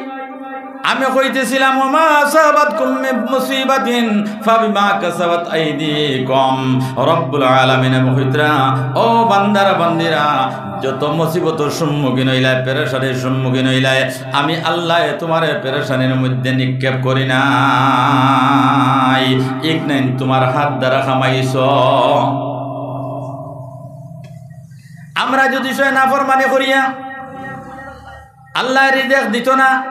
আমি কইতেছিলাম, "ওমা আসাবাতকুম মিন মুসিবাতিন ফাবিমা কাসাবাত আইদিকুম।" রব্বুল আলামিনে কইতরা, "ও বান্দারা, বান্দিরা, যত মুসিবতর সম্মুখীন হইলায়, পেরেশানির সম্মুখীন হইলায়, আমি আল্লাহ তোমারে পেরেশানির মধ্যে নিক্ষেপ করি নাই, ইকনাইন তোমার হাত দ্বারা কামাইছো।" আমরা যদি সে নাফরমানি করিয়া আল্লাহ রিজিক দিত না,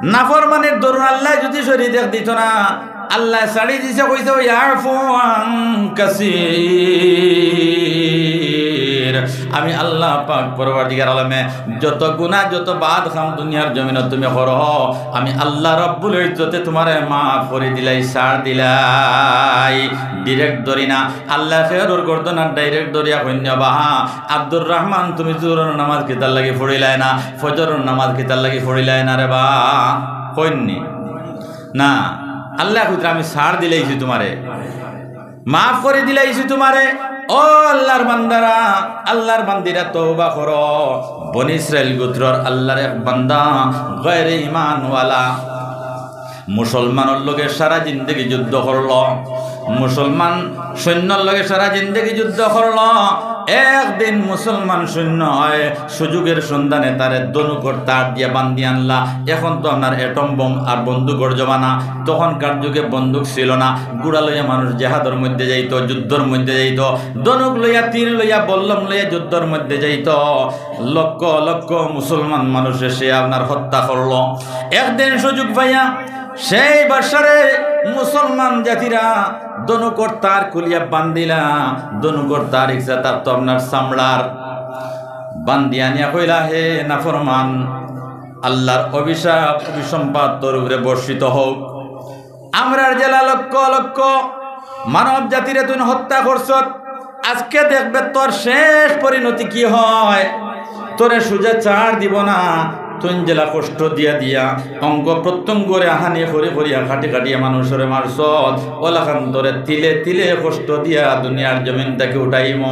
নাফরমানির দরুন আল্লাহ যদি সে রিজিক দিত না, আল্লাহ ছাড়ি দিছে, কইছে, "ওয়া ইয়াফু আন কাসীর।" আমি আল্লাহ পাক পরওয়ারদিগার আলমে যত গুনাহ, যত বাদ কাম দুনিয়ার জমিনো তুমি করো, আমি আল্লাহ রব্বুল ইজ্জতে তুমারে মাফ করি দিলাই, ছাড় দিলাই, direct ধরি না। আল্লায় খেরর গর্দনাত direct ধরিয়া কইন, "বাবা আব্দুর রহমান, তুমি জোহরর নামাজ কিতার লাগি পড়িলায় না, ফজরর নামাজ কিতার লাগি পড়িলায় না রে বা?" কইননি? না। আল্লায় কইতরা, "আমি ছাড় দিলাইছি তুমারে।" মাফ করি দিলাইছি তুমারে। ও আল্লার বান্দারা, আল্লার বান্দিরা, তওবা করো। বনি ইসরাইল গোত্রর আল্লার এক বান্দা, গয়রে ইমানওয়ালা, মুসলমানর লগে সারা জিন্দেগি যুদ্ধ করলো, মুসলমান সৈন্যর লগে সারা জিন্দেগি যুদ্ধ করলো। একদিন মুসলমান সৈন্য অয়, সুযোগের সন্ধানে তারে ধনুকর তার দিয়া বান্ধি আনলা। এখন তো আপনার atom bomb আর বন্দুকর জমানা, তখনকার যুগে বন্দুক ছিল না। ঘোড়া লইয়া মানুষ জেহাদর মধ্যে যাইতো, যুদ্ধর মধ্যে যাইতো, ধনুক লইয়া, তীর লইয়া, বল্লম লইয়া যুদ্ধর মধ্যে যাইতো। লক্ষ লক্ষ মুসলমান মানুষে সে আপনার হত্যা করলো। একদিন সুযোগ পাইয়া সেই বাদশারে মুসলমান জাতিরা ধনুকর তার খুলিয়া বান্ধিলা। ধনুকর তার ইচ্ছা তার তো আপনার চামড়ার, বান্ধি আনিয়া কইলা, "হে নাফরমান, আল্লার অভিশাপ, অভিসম্পাদ তোর উপরে বর্ষিত হোক। আমরার যেলা লক্ষ লক্ষ মানব জাতিরে তুই হত্যা করছত, আজকে দেখবে তোর শেষ পরিণতি কি হয়। তোরে সুজা ছাড় দিব না, তুই যেলা কষ্ট দিয়া দিয়া অঙ্গ প্রত্যঙ্গরে আহানি করি করিয়া কাটি কাটিয়া মানুষরে মারছত, ওলাখান তোরে তিলে তিলে কষ্ট দিয়া দুনিয়ার জমিন থাকি উঠাইমু।"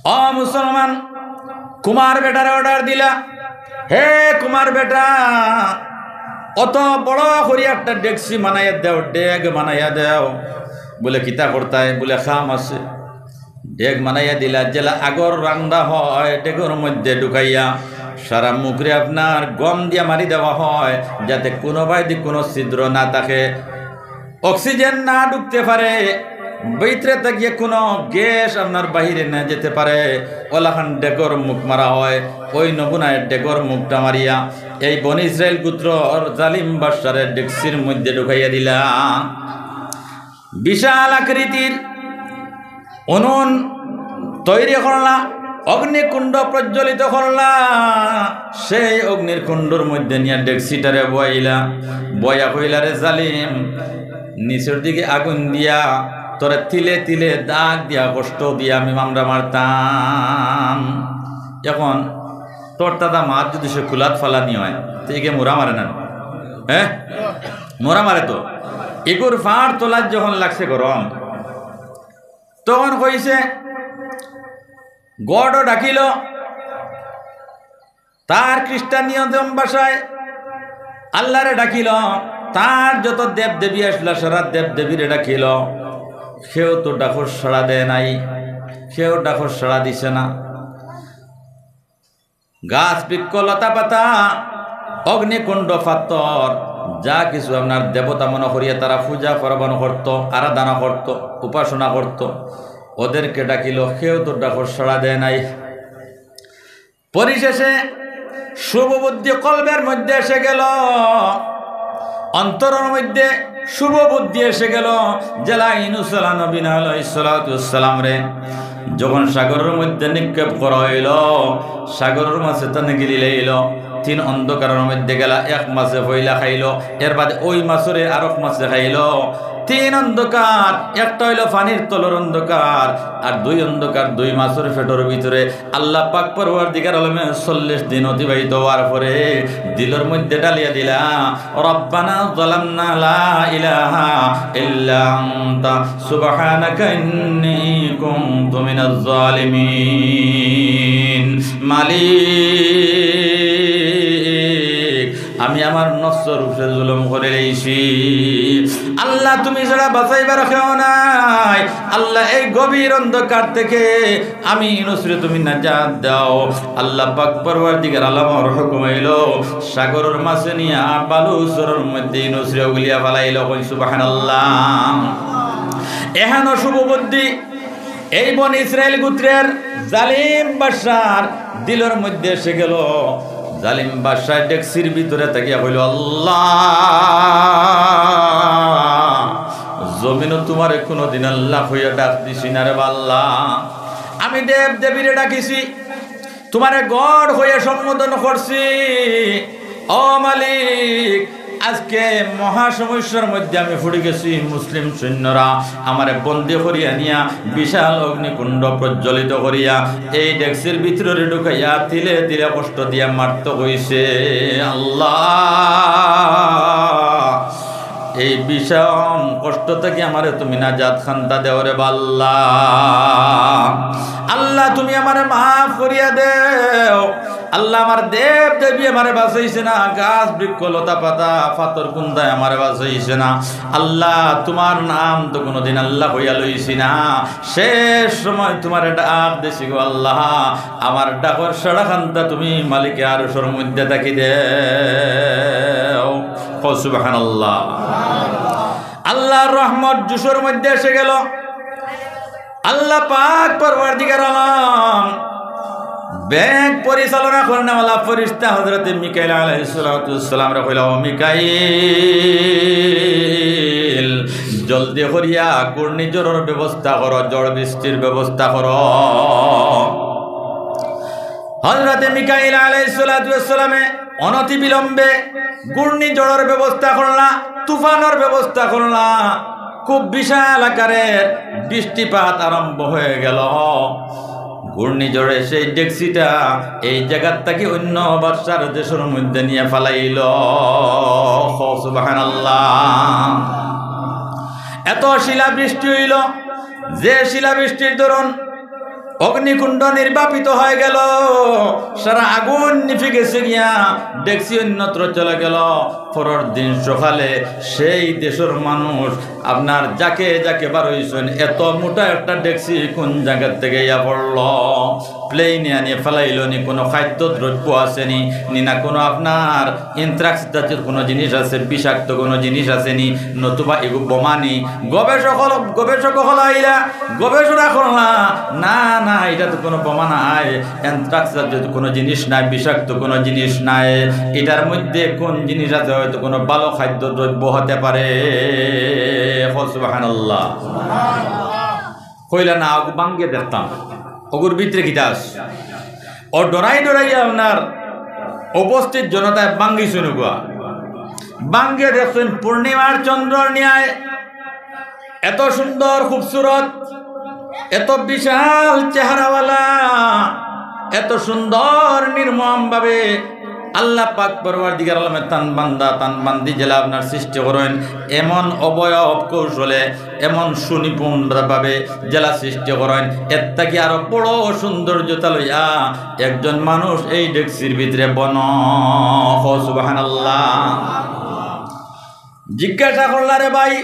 ও মুসলমান, কুমার বেটারে order দিলা, "হে কুমার বেটা, অত বড় করি একটা ডেকচি বানাইয়া দেও, ডেগ বানাইয়া দেও।" বুলে, "কিতা করতায়?" বুলে, "কাম আছে।" ডেগ বানাইয়া দিলা, যেলা আগর রান্দা হয়, ডেগর মধ্যে ঢুকাইয়া সারা মুখরে আপনার গম দিয়া মারি দেওয়া হয়, যাতে কুনুবায়দি কুনু ছিদ্র না থাকে। Oxygen না ঢুকতে পারে, ভিতরে থাকিয়া কুনু গ্যাস আপনার বাহিরে না যেতে পারে, ওলাখান ডেগর মুখ মারা হয়। ওই নমুনায় ডেগর মুখটা মারিয়া এই বনি ইসরাইল গোত্রর জালিম বাদশারে ডেকচির মধ্যে ঢুকাইয়া দিলা। বিশাল আকৃতির উনুন তৈরি করলা, অগ্নিকুণ্ড প্রজ্বলিত করলা। সেই অগ্নির কুণ্ডর মধ্যে নিয়া ডেকচিটারে বওয়াইলা, বওয়াইয়া কইলা, "রে জালিম, নিচর দিকে আগুন দিয়া তোরে তিলে তিলে দাগ দিয়া কষ্ট দিয়া আমি মামরা মারতাম। এখন তোর দাদা মাত যদি সে কুলাত ফালানি হয়, তো একে মোরা মারে না?" হ্যাঁ, মোরা মারে তো। ইগুর ফাড় তোলার যখন লাগছে গরম, তখন কইছে, গডও ডাকিল, তার খ্রিস্টান নিয়ম ভাষায় আল্লারে ডাকিল, তার যত দেব দেবী আসলা সারা দেব দেবীরে ডাকিল, কেউ তো ডাকর সাড়া দেয় নাই, কেউ ডাকর সাড়া দিছে না। গাছ বৃক্ষ লতা পাতা, অগ্নিকুণ্ড পাথর, যা কিছু আপনার দেবতা মনে করিয়া তারা পূজা পার্বণ করত, আরাধনা করত, উপাসনা করত, ওদেরকে ডাকিল, কেউ তো ডাকর সাড়া দেয় নাই। পরিশেষে শুভ বুদ্ধি কলবের মধ্যে এসে গেল, অন্তরর মধ্যে শুভ বুদ্ধি এসে গেল। যেলা ইউনুস আলা নবীনা আলাইহিস সালাতু ওয়াস সালাম রে যখন সাগরর মধ্যে নিক্ষেপ করা হইল, সাগরর মাছে তানে গিলি লইল, তিন অন্ধকারর মধ্যে গেলা, এক মাছে পয়লা খাইল, এর বাদে ওই মাছরে আরক মাছে খাইল। তিন অন্ধকার, একটা হইল পানির তলর অন্ধকার, আর দুই অন্ধকার দুই মাছর পেটর ভিতরে। আল্লাহ পাক পরওয়ারদিগার আলমে চল্লিশ দিন অতিবাহিত হওয়ার পরে দিলর মধ্যে ডালিয়া দিলা, "রব্বানা যালামনা লা ইলাহা ইল্লা আনতা সুবহানাকা ইন্নী কুনতু মিনাজ জালিমিন।" মালিক, আমি আমার নফসর উপরে জুলুম করিলাইছি। আল্লাহ, তুমি ছাড়া বাঁচাইবার কেউ নাই। আল্লাহ, এই গভীর অন্ধকার থেকে আমি ইউনুসরে তুমি নাজাত দাও। আল্লাহ পাক পরওয়ারদিগার আলমর হুকুম অইল, সাগরর মাছে নিয়া বালু চরর মধ্যে ইউনুসরে উগলিয়া ফালাইল। কই সুবহানাল্লাহ। এহানো শুভ বুদ্ধি এই বনি ইসরাইল গোত্রের জালিম বাদশার দিলর মধ্যে এসে গেল। জালিম বাদশায় ডেকচির ভিতরে থাকিয়া কইল, "আল্লাহ, জমিনো তুমারে কুনুদিন আল্লাহ কইয়া ডাক দিছি না রে বা আল্লাহ।" আমি দেব দেবীরে ডাকিছি, তুমারে গড কইয়া সম্বোধন করছি। ও মালিক, আজকে মহা সমস্যার মধ্যে আমি পড়ি গেছি। মুসলিম সৈন্যরা আমারে বন্দী করিয়া নিয়া বিশাল অগ্নিকুণ্ড প্রজ্বলিত করিয়া এই ডেকসির ভিতরে ঢুকাইয়া তিলে তিলে কষ্ট দিয়া মারতো কইছে। আল্লাহ, এই বিষম কষ্ট থাকি আমারে তুমি নাজাত খান্তা দেও রে বা আল্লাহ। আল্লাহ, তুমি আমারে মাফ করিয়া দেও। আল্লাহ, আমার দেব দেবী আমারে বাঁচাইছে না, গাছ বৃক্ষ লতা পাতা পাথর কুন্দায় আমারে বাঁচাইছে না। আল্লাহ, তুমার নাম তো কুনুদিন আল্লাহ কইয়া লইছি না, শেষ সময় তুমারে ডাক দিছি গো আল্লাহ, আমার ডাকর সাড়া খান্তা তুমি মালিকে আরশর মধ্যে থাকি দেও। কও সুবহানাল্লাহ। আল্লাহর রহমত জোশর মধ্যে এসে গেল। আল্লাহ পাক পরওয়ারদিগার আলম ব্যাংক পরিচালনা করনেওয়ালা ফিরিস্তা হযরতে মিকাইল আলাইহিস সালাতু ওয়াস সালামরে কইলা, "ও মিকাইল, জলদি করিয়া ঘূর্ণিঝড়র ব্যবস্থা করো, ঝড় বৃষ্টির ব্যবস্থা করো।" হযরতে মিকাইল আলাইহিস সালাতু ওয়াস সালামে অনতিবিলম্বে ঘূর্ণিঝড়র ব্যবস্থা করলা, তুফানর ব্যবস্থা করলা। খুব বিশাল আকারের বৃষ্টিপাত আরম্ভ হয়ে গেল। ঘূর্ণিঝড়ে সেই ডেকসিটা এই জাগার থাকি অন্য বাদশার দেশর মধ্যে নিয়া ফালাইল। কও সুবহানাল্লাহ। এত শিলাবৃষ্টি হইল, যে শিলাবৃষ্টির দরুন অগ্নিকুণ্ড নির্বাপিত হয়ে গেল, সারা আগুন নিভি গেছে গিয়া, ডেকসি অন্যত্র চলে গেল। পরের দিন সকালে সেই দেশর মানুষ আপনার জাকে জাকে বার হইছইন, এত মোটা একটা ডেকসি কোন জাগার থাকি আইয়া পড়ল। প্লেনে আনিয়া ফালাইল নি, কোনো খাদ্য দ্রব্য আছে নি, নি না কোনো আপনার অ্যানথ্রাক্স জাতীয় কোনো জিনিস আছে, বিষাক্ত কোনো জিনিস আছে নি, নতুবা এগু বোমা নি। গবেষক অকল, গবেষক অকল আইলা, গবেষণা করলা, না, না, ইটা তো কোনো বোমা নায়, অ্যানথ্রাক্স জাতীয় কোনো জিনিস নায়, বিষাক্ত কোনো জিনিস নায়, ইটার মধ্যে কোন জিনিস আছে, হয়তো কোনো ভালো খাদ্য দ্রব্য হতে পারে। কও সুবহানাল্লাহ। কইলা, "না, অগু ভাঙ্গিয়া দেখতাম, অগুর ভিতরে কিতা আছে।" ও ডরাই ডরাই আপনার উপস্থিত জনতায় ভাঙ্গিছইন অগুয়া। ভাঙ্গিয়া দেখছইন পূর্ণিমার চন্দ্রর ন্যায় এত সুন্দর, খুবসুরত, এত বিশাল চেহারাওয়ালা, এত সুন্দর নির্মম ভাবে আল্লাহ পাক পরওয়ারদিগার আলমে তান বান্দা, তান বান্দি যেলা আপনার সৃষ্টি করইন, এমন অবয়ব কৌশলে, এমন সুনিপুণ ভাবে যেলা সৃষ্টি করইন, এর থাকি আরো বড় সৌন্দর্যতা লইয়া একজন মানুষ এই ডেকসির ভিতরে বনো। কও সুবহানাল্লাহ। জিজ্ঞাসা করলা, "রে ভাই,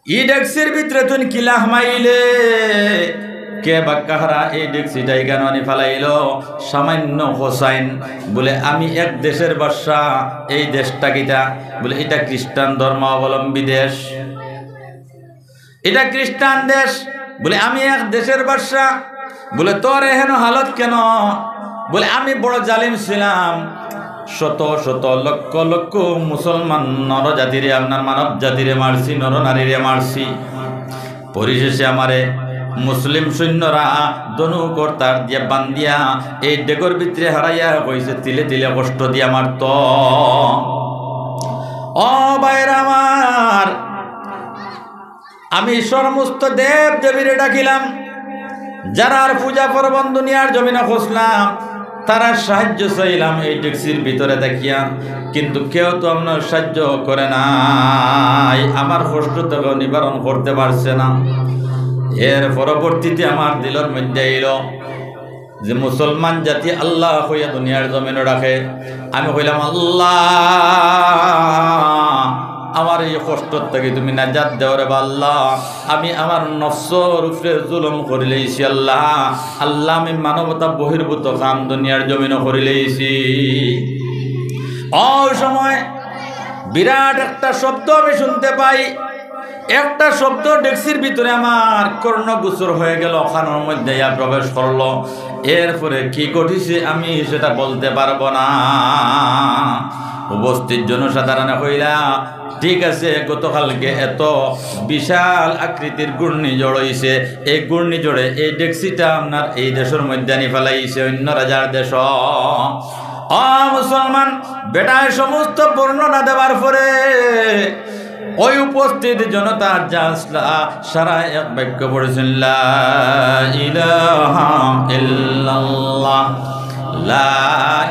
ই ডেকসির ভিতরে তুই কিলা হামাইলে? কে বা কাহারা এই ডেকসিটা ইখানো আনি ফালাইল?" সামান্য হোসাইন বলে, "আমি এক দেশের বাদশা, এই দেশটা কিতা?" বলে, "এটা খ্রিস্টান ধর্মাবলম্বী দেশ, এটা খ্রিস্টান দেশ।" বলে, "আমি এক দেশের বাদশা।" বলে, "তোর এহেন হালত কেন?" বলে, "আমি বড় জালিম ছিলাম, শত শত লক্ষ লক্ষ মুসলমান নরজাতিরে, আপনার মানব জাতিরে মারছি, নরনারীরে মারছি। পরিশেষে আমারে মুসলিম সৈন্যরা ধনুক অর তার দিয়া বান্ধিয়া এই ডেকর ভিতরে হারাইয়া কইছে তিলে তিলে কষ্ট দিয়া মারতো।" ও ভাইরা আমার, আমি সমস্ত দেব দেবীরে ডাকিলাম, যারার পূজা পার্বণ দুনিয়ার জমিনে করছিলাম, তারার সাহায্য চাইলাম এই ডেকসির ভিতরে থাকিয়া, কিন্তু কেউ তো আপনার সাহায্য করে নাই, আমার কষ্ট তো কেউ নিবারণ করতে পারছে না। এর পরবর্তীতে আমার দিলর মধ্যে আইল যে মুসলমান জাতি আল্লাহ কইয়া দুনিয়ার জমিনো ডাকে। আমি কইলাম, "আল্লাহ, আমার এই কষ্টর থাকি তুমি নাজাত দেও রে বা আল্লাহ, আমি আমার নফসর উপরে জুলুম করিলাইছি আল্লাহ, আল্লাহ আমি মানবতা বহির্ভূত কাম দুনিয়ার জমিনো করিলাইছি।" ওই সময় বিরাট একটা শব্দ আমি শুনতে পাই, একটা শব্দ ডেকসির ভিতরে আমার কর্ণগোচর হয়ে গেল, কানর মধ্যে ইয়া প্রবেশ করলো। এরপরে কি ঘটিছে আমি সেটা বলতে পারবো না। উপস্থিত জনসাধারণে কইলা, "ঠিক আছে, গতকালকে এত বিশাল আকৃতির ঘূর্ণিঝড় অইছে, এই ঘূর্ণিঝড়ে এই ডেক্সিটা আপনার এই দেশর মধ্যে আনি ফালাইছে, অন্য রাজার দেশ।" ও মুসলমান, বেটায় সমস্ত বর্ণনা দেওয়ার পরে ওই উপস্থিত জনতা যা আসলা, সারা এক বাক্য পড়ছেন, "লা ইলাহা ইল্লাল্লাহ, লা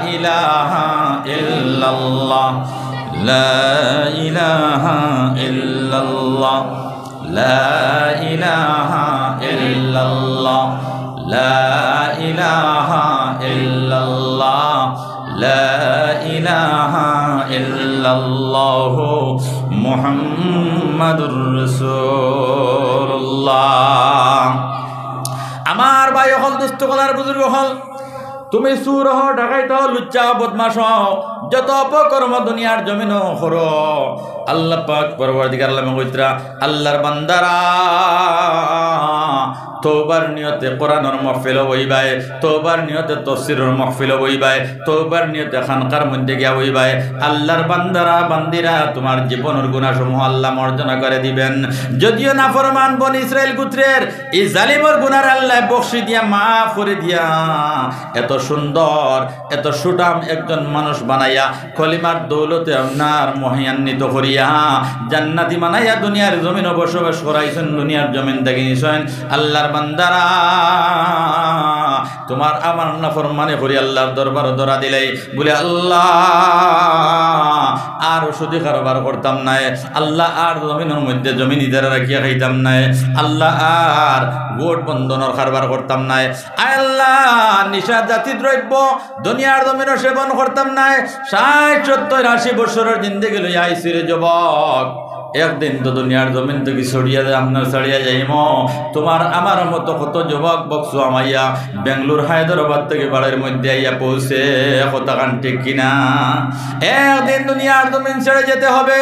ইলাহা ইল্লাল্লাহ, লা ইলাহা ইল্লাল্লাহ, লা ইলাহা ইল্লাল্লাহ, লা ইলাহা ইল্লাল্লাহ, লা ইলাহা ইল্লাল্লাহ, মুহাম্মাদুর রাসূলুল্লাহ।" আমার ভাই অকল, দোস্ত অকল আর বুজুর্গ অকল, তুমি চুর অও, ডাকাইত অও, লুচ্চা অও, বদমাশ অও, যত অপকর্ম দুনিয়ার জমিনো করো, আল্লাহ পাক পরওয়ারদিগার আলমে কইতরা, আল্লাহর বান্দারা, তওবার নিয়তে কোরআনর মাহফিলো বইবায়, তওবার নিয়তে তফসিরর মাহফিলো বইবায়, তওবার নিয়তে খানকার মধ্যে গিয়া বইবায়। আল্লাহর বান্দারা, বান্দিরা, তোমার জীবনর গুনাহসমূহ আল্লাহ মার্জনা করে দিবেন। যদিও নাফরমান বনি ইসরাইল গোত্রের ই জালিমর গুনার আল্লাহ বখশি দিয়া, মাফ করে দিয়া, এত সুন্দর, এত সুঠাম একজন মানুষ বানাইয়া, কলিমার দৌলতে আপনার মহিমান্বিত করিয়া, জান্নাতি বানাইয়া দুনিয়ার জমিনো বসবাস করাইছইন, দুনিয়ার জমিন থাকি নিছইন। আল্লাহর বান্দারা, তোমার আমার নাফরমানি করি আল্লাহর দরবারো ধরা দিলাই, বলে, "আল্লাহ, আর সুদি কারবার করতাম নায়, আল্লাহ, আর জমিনর মধ্যে জমিন ইদারা রাখিয়া খাইতাম নায়, আল্লাহ, আর ভোট বন্ধনর কারবার করতাম নায়, আয় আল্লাহ, নিশা জাতি দ্রব্য দুনিয়ার জমিনো সেবন করতাম নায়, ষাইট, সত্তইর, আশি বছরর জিন্দেগি লইয়া আইছি রে যুবক, একদিন তো দুনিয়ার জমিন থাকি ছড়িয়া যায়, আপনার ছাড়িয়া যাইমু।" তোমার আমার মতো কত যুবক বকসু আমাইয়া বেঙ্গালুর, হায়দ্রাবাদ থাকি বাড়ির মধ্যে আইয়া পৌঁছে, কথাখান ঠিক কিনা? একদিন দুনিয়ার জমিন ছেড়ে যেতে হবে।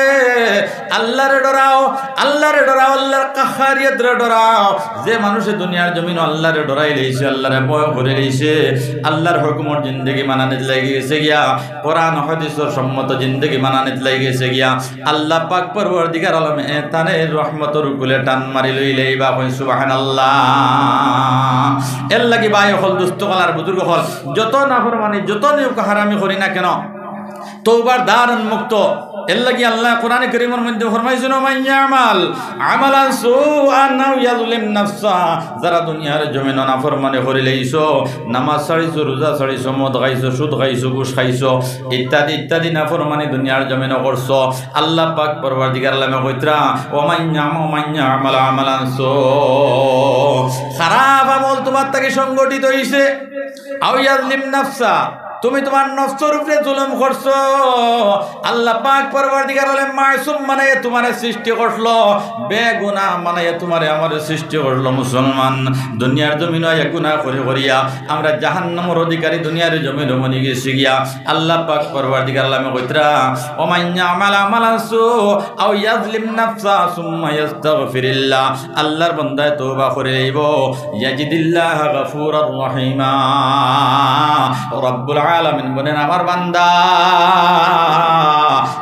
আল্লাহরে ডরাও, আল্লাহরে ডরাও, আল্লাহর কাহারিয়তরে ডরাও। যে মানুষে দুনিয়ার জমিনো আল্লাহরে ডরাই লইছে, আল্লাহরে ভয় করি লইছে, আল্লাহর হুকুমর জিন্দেগি মানানিত লাগি গেছে গিয়া, কোরআন হাদিসর সম্মত জিন্দেগি মানানিত লাগি গেছে গিয়া, আল্লাহ পাক পরওয়ারদিগার আলমে তানে রহমতর কুলে টান মারি লইলাইবা। কইন সুবহানাল্লাহ। এর লাগি ভাই অকল, দোস্ত অকল আর বুজুর্গ অকল, যত নাফরমানি, যত নেক হারামি করি না কেন, তওবার দ্বার উন্মুক্ত। এর লাগি আল্লাহ কোরআনে করিমর মধ্যে ফরমাইছইন, "ওমান ইয়ামাল আমালান সুআন আও ইয়াজলিম নাফসা।" যারা দুনিয়ার জমিনো নাফরমানি করি লাইছো, নামাজ ছাড়িছো, রোজা ছাড়িছো, মদ খাইছো, সুদ খাইছো, ঘুষ খাইছো, ইত্যাদি ইত্যাদি নাফরমানি দুনিয়ার জমিনো করছো, আল্লাহ পাক পরওয়ারদিগার আলমে কইতরা, "ওমান ইয়াম-, ওমান ইয়ামাল আমালান সু-" খারাপ আমল তোমার থাকি সংগঠিত অইছে, আও ইয়াজলিম নাফসা, তুমি তোমার নফসর উপরে জুলুম করছো। আল্লাহ পাক পরওয়ারদিগার আলম মাসুম বানাইয়া তোমারে সৃষ্টি করলো, বেগুনাহ বানাইয়া তোমারে আমারে সৃষ্টি করলো। মুসলমান, দুনিয়ার জমিনো এক গুনাহ করি করিয়া আমরা জাহান্নামর অধিকারী দুনিয়ার জমিনো বনি গেছি গিয়া। আল্লাহ পাক পরওয়ারদিগার আলমে কইতরা, "ওমান ইয়ামাল আমালান সু আও ইয়াজলিম নাফসা সুম্মা ইয়াস্তাগফিরিল্লাহ।" আল্লাহর বান্দায় তওবা করি লাইবো, ইয়াজিদিল্লাহ গাফুরার রহিমা। রব্বুল আলামিন বলেন, "আমার বান্দা,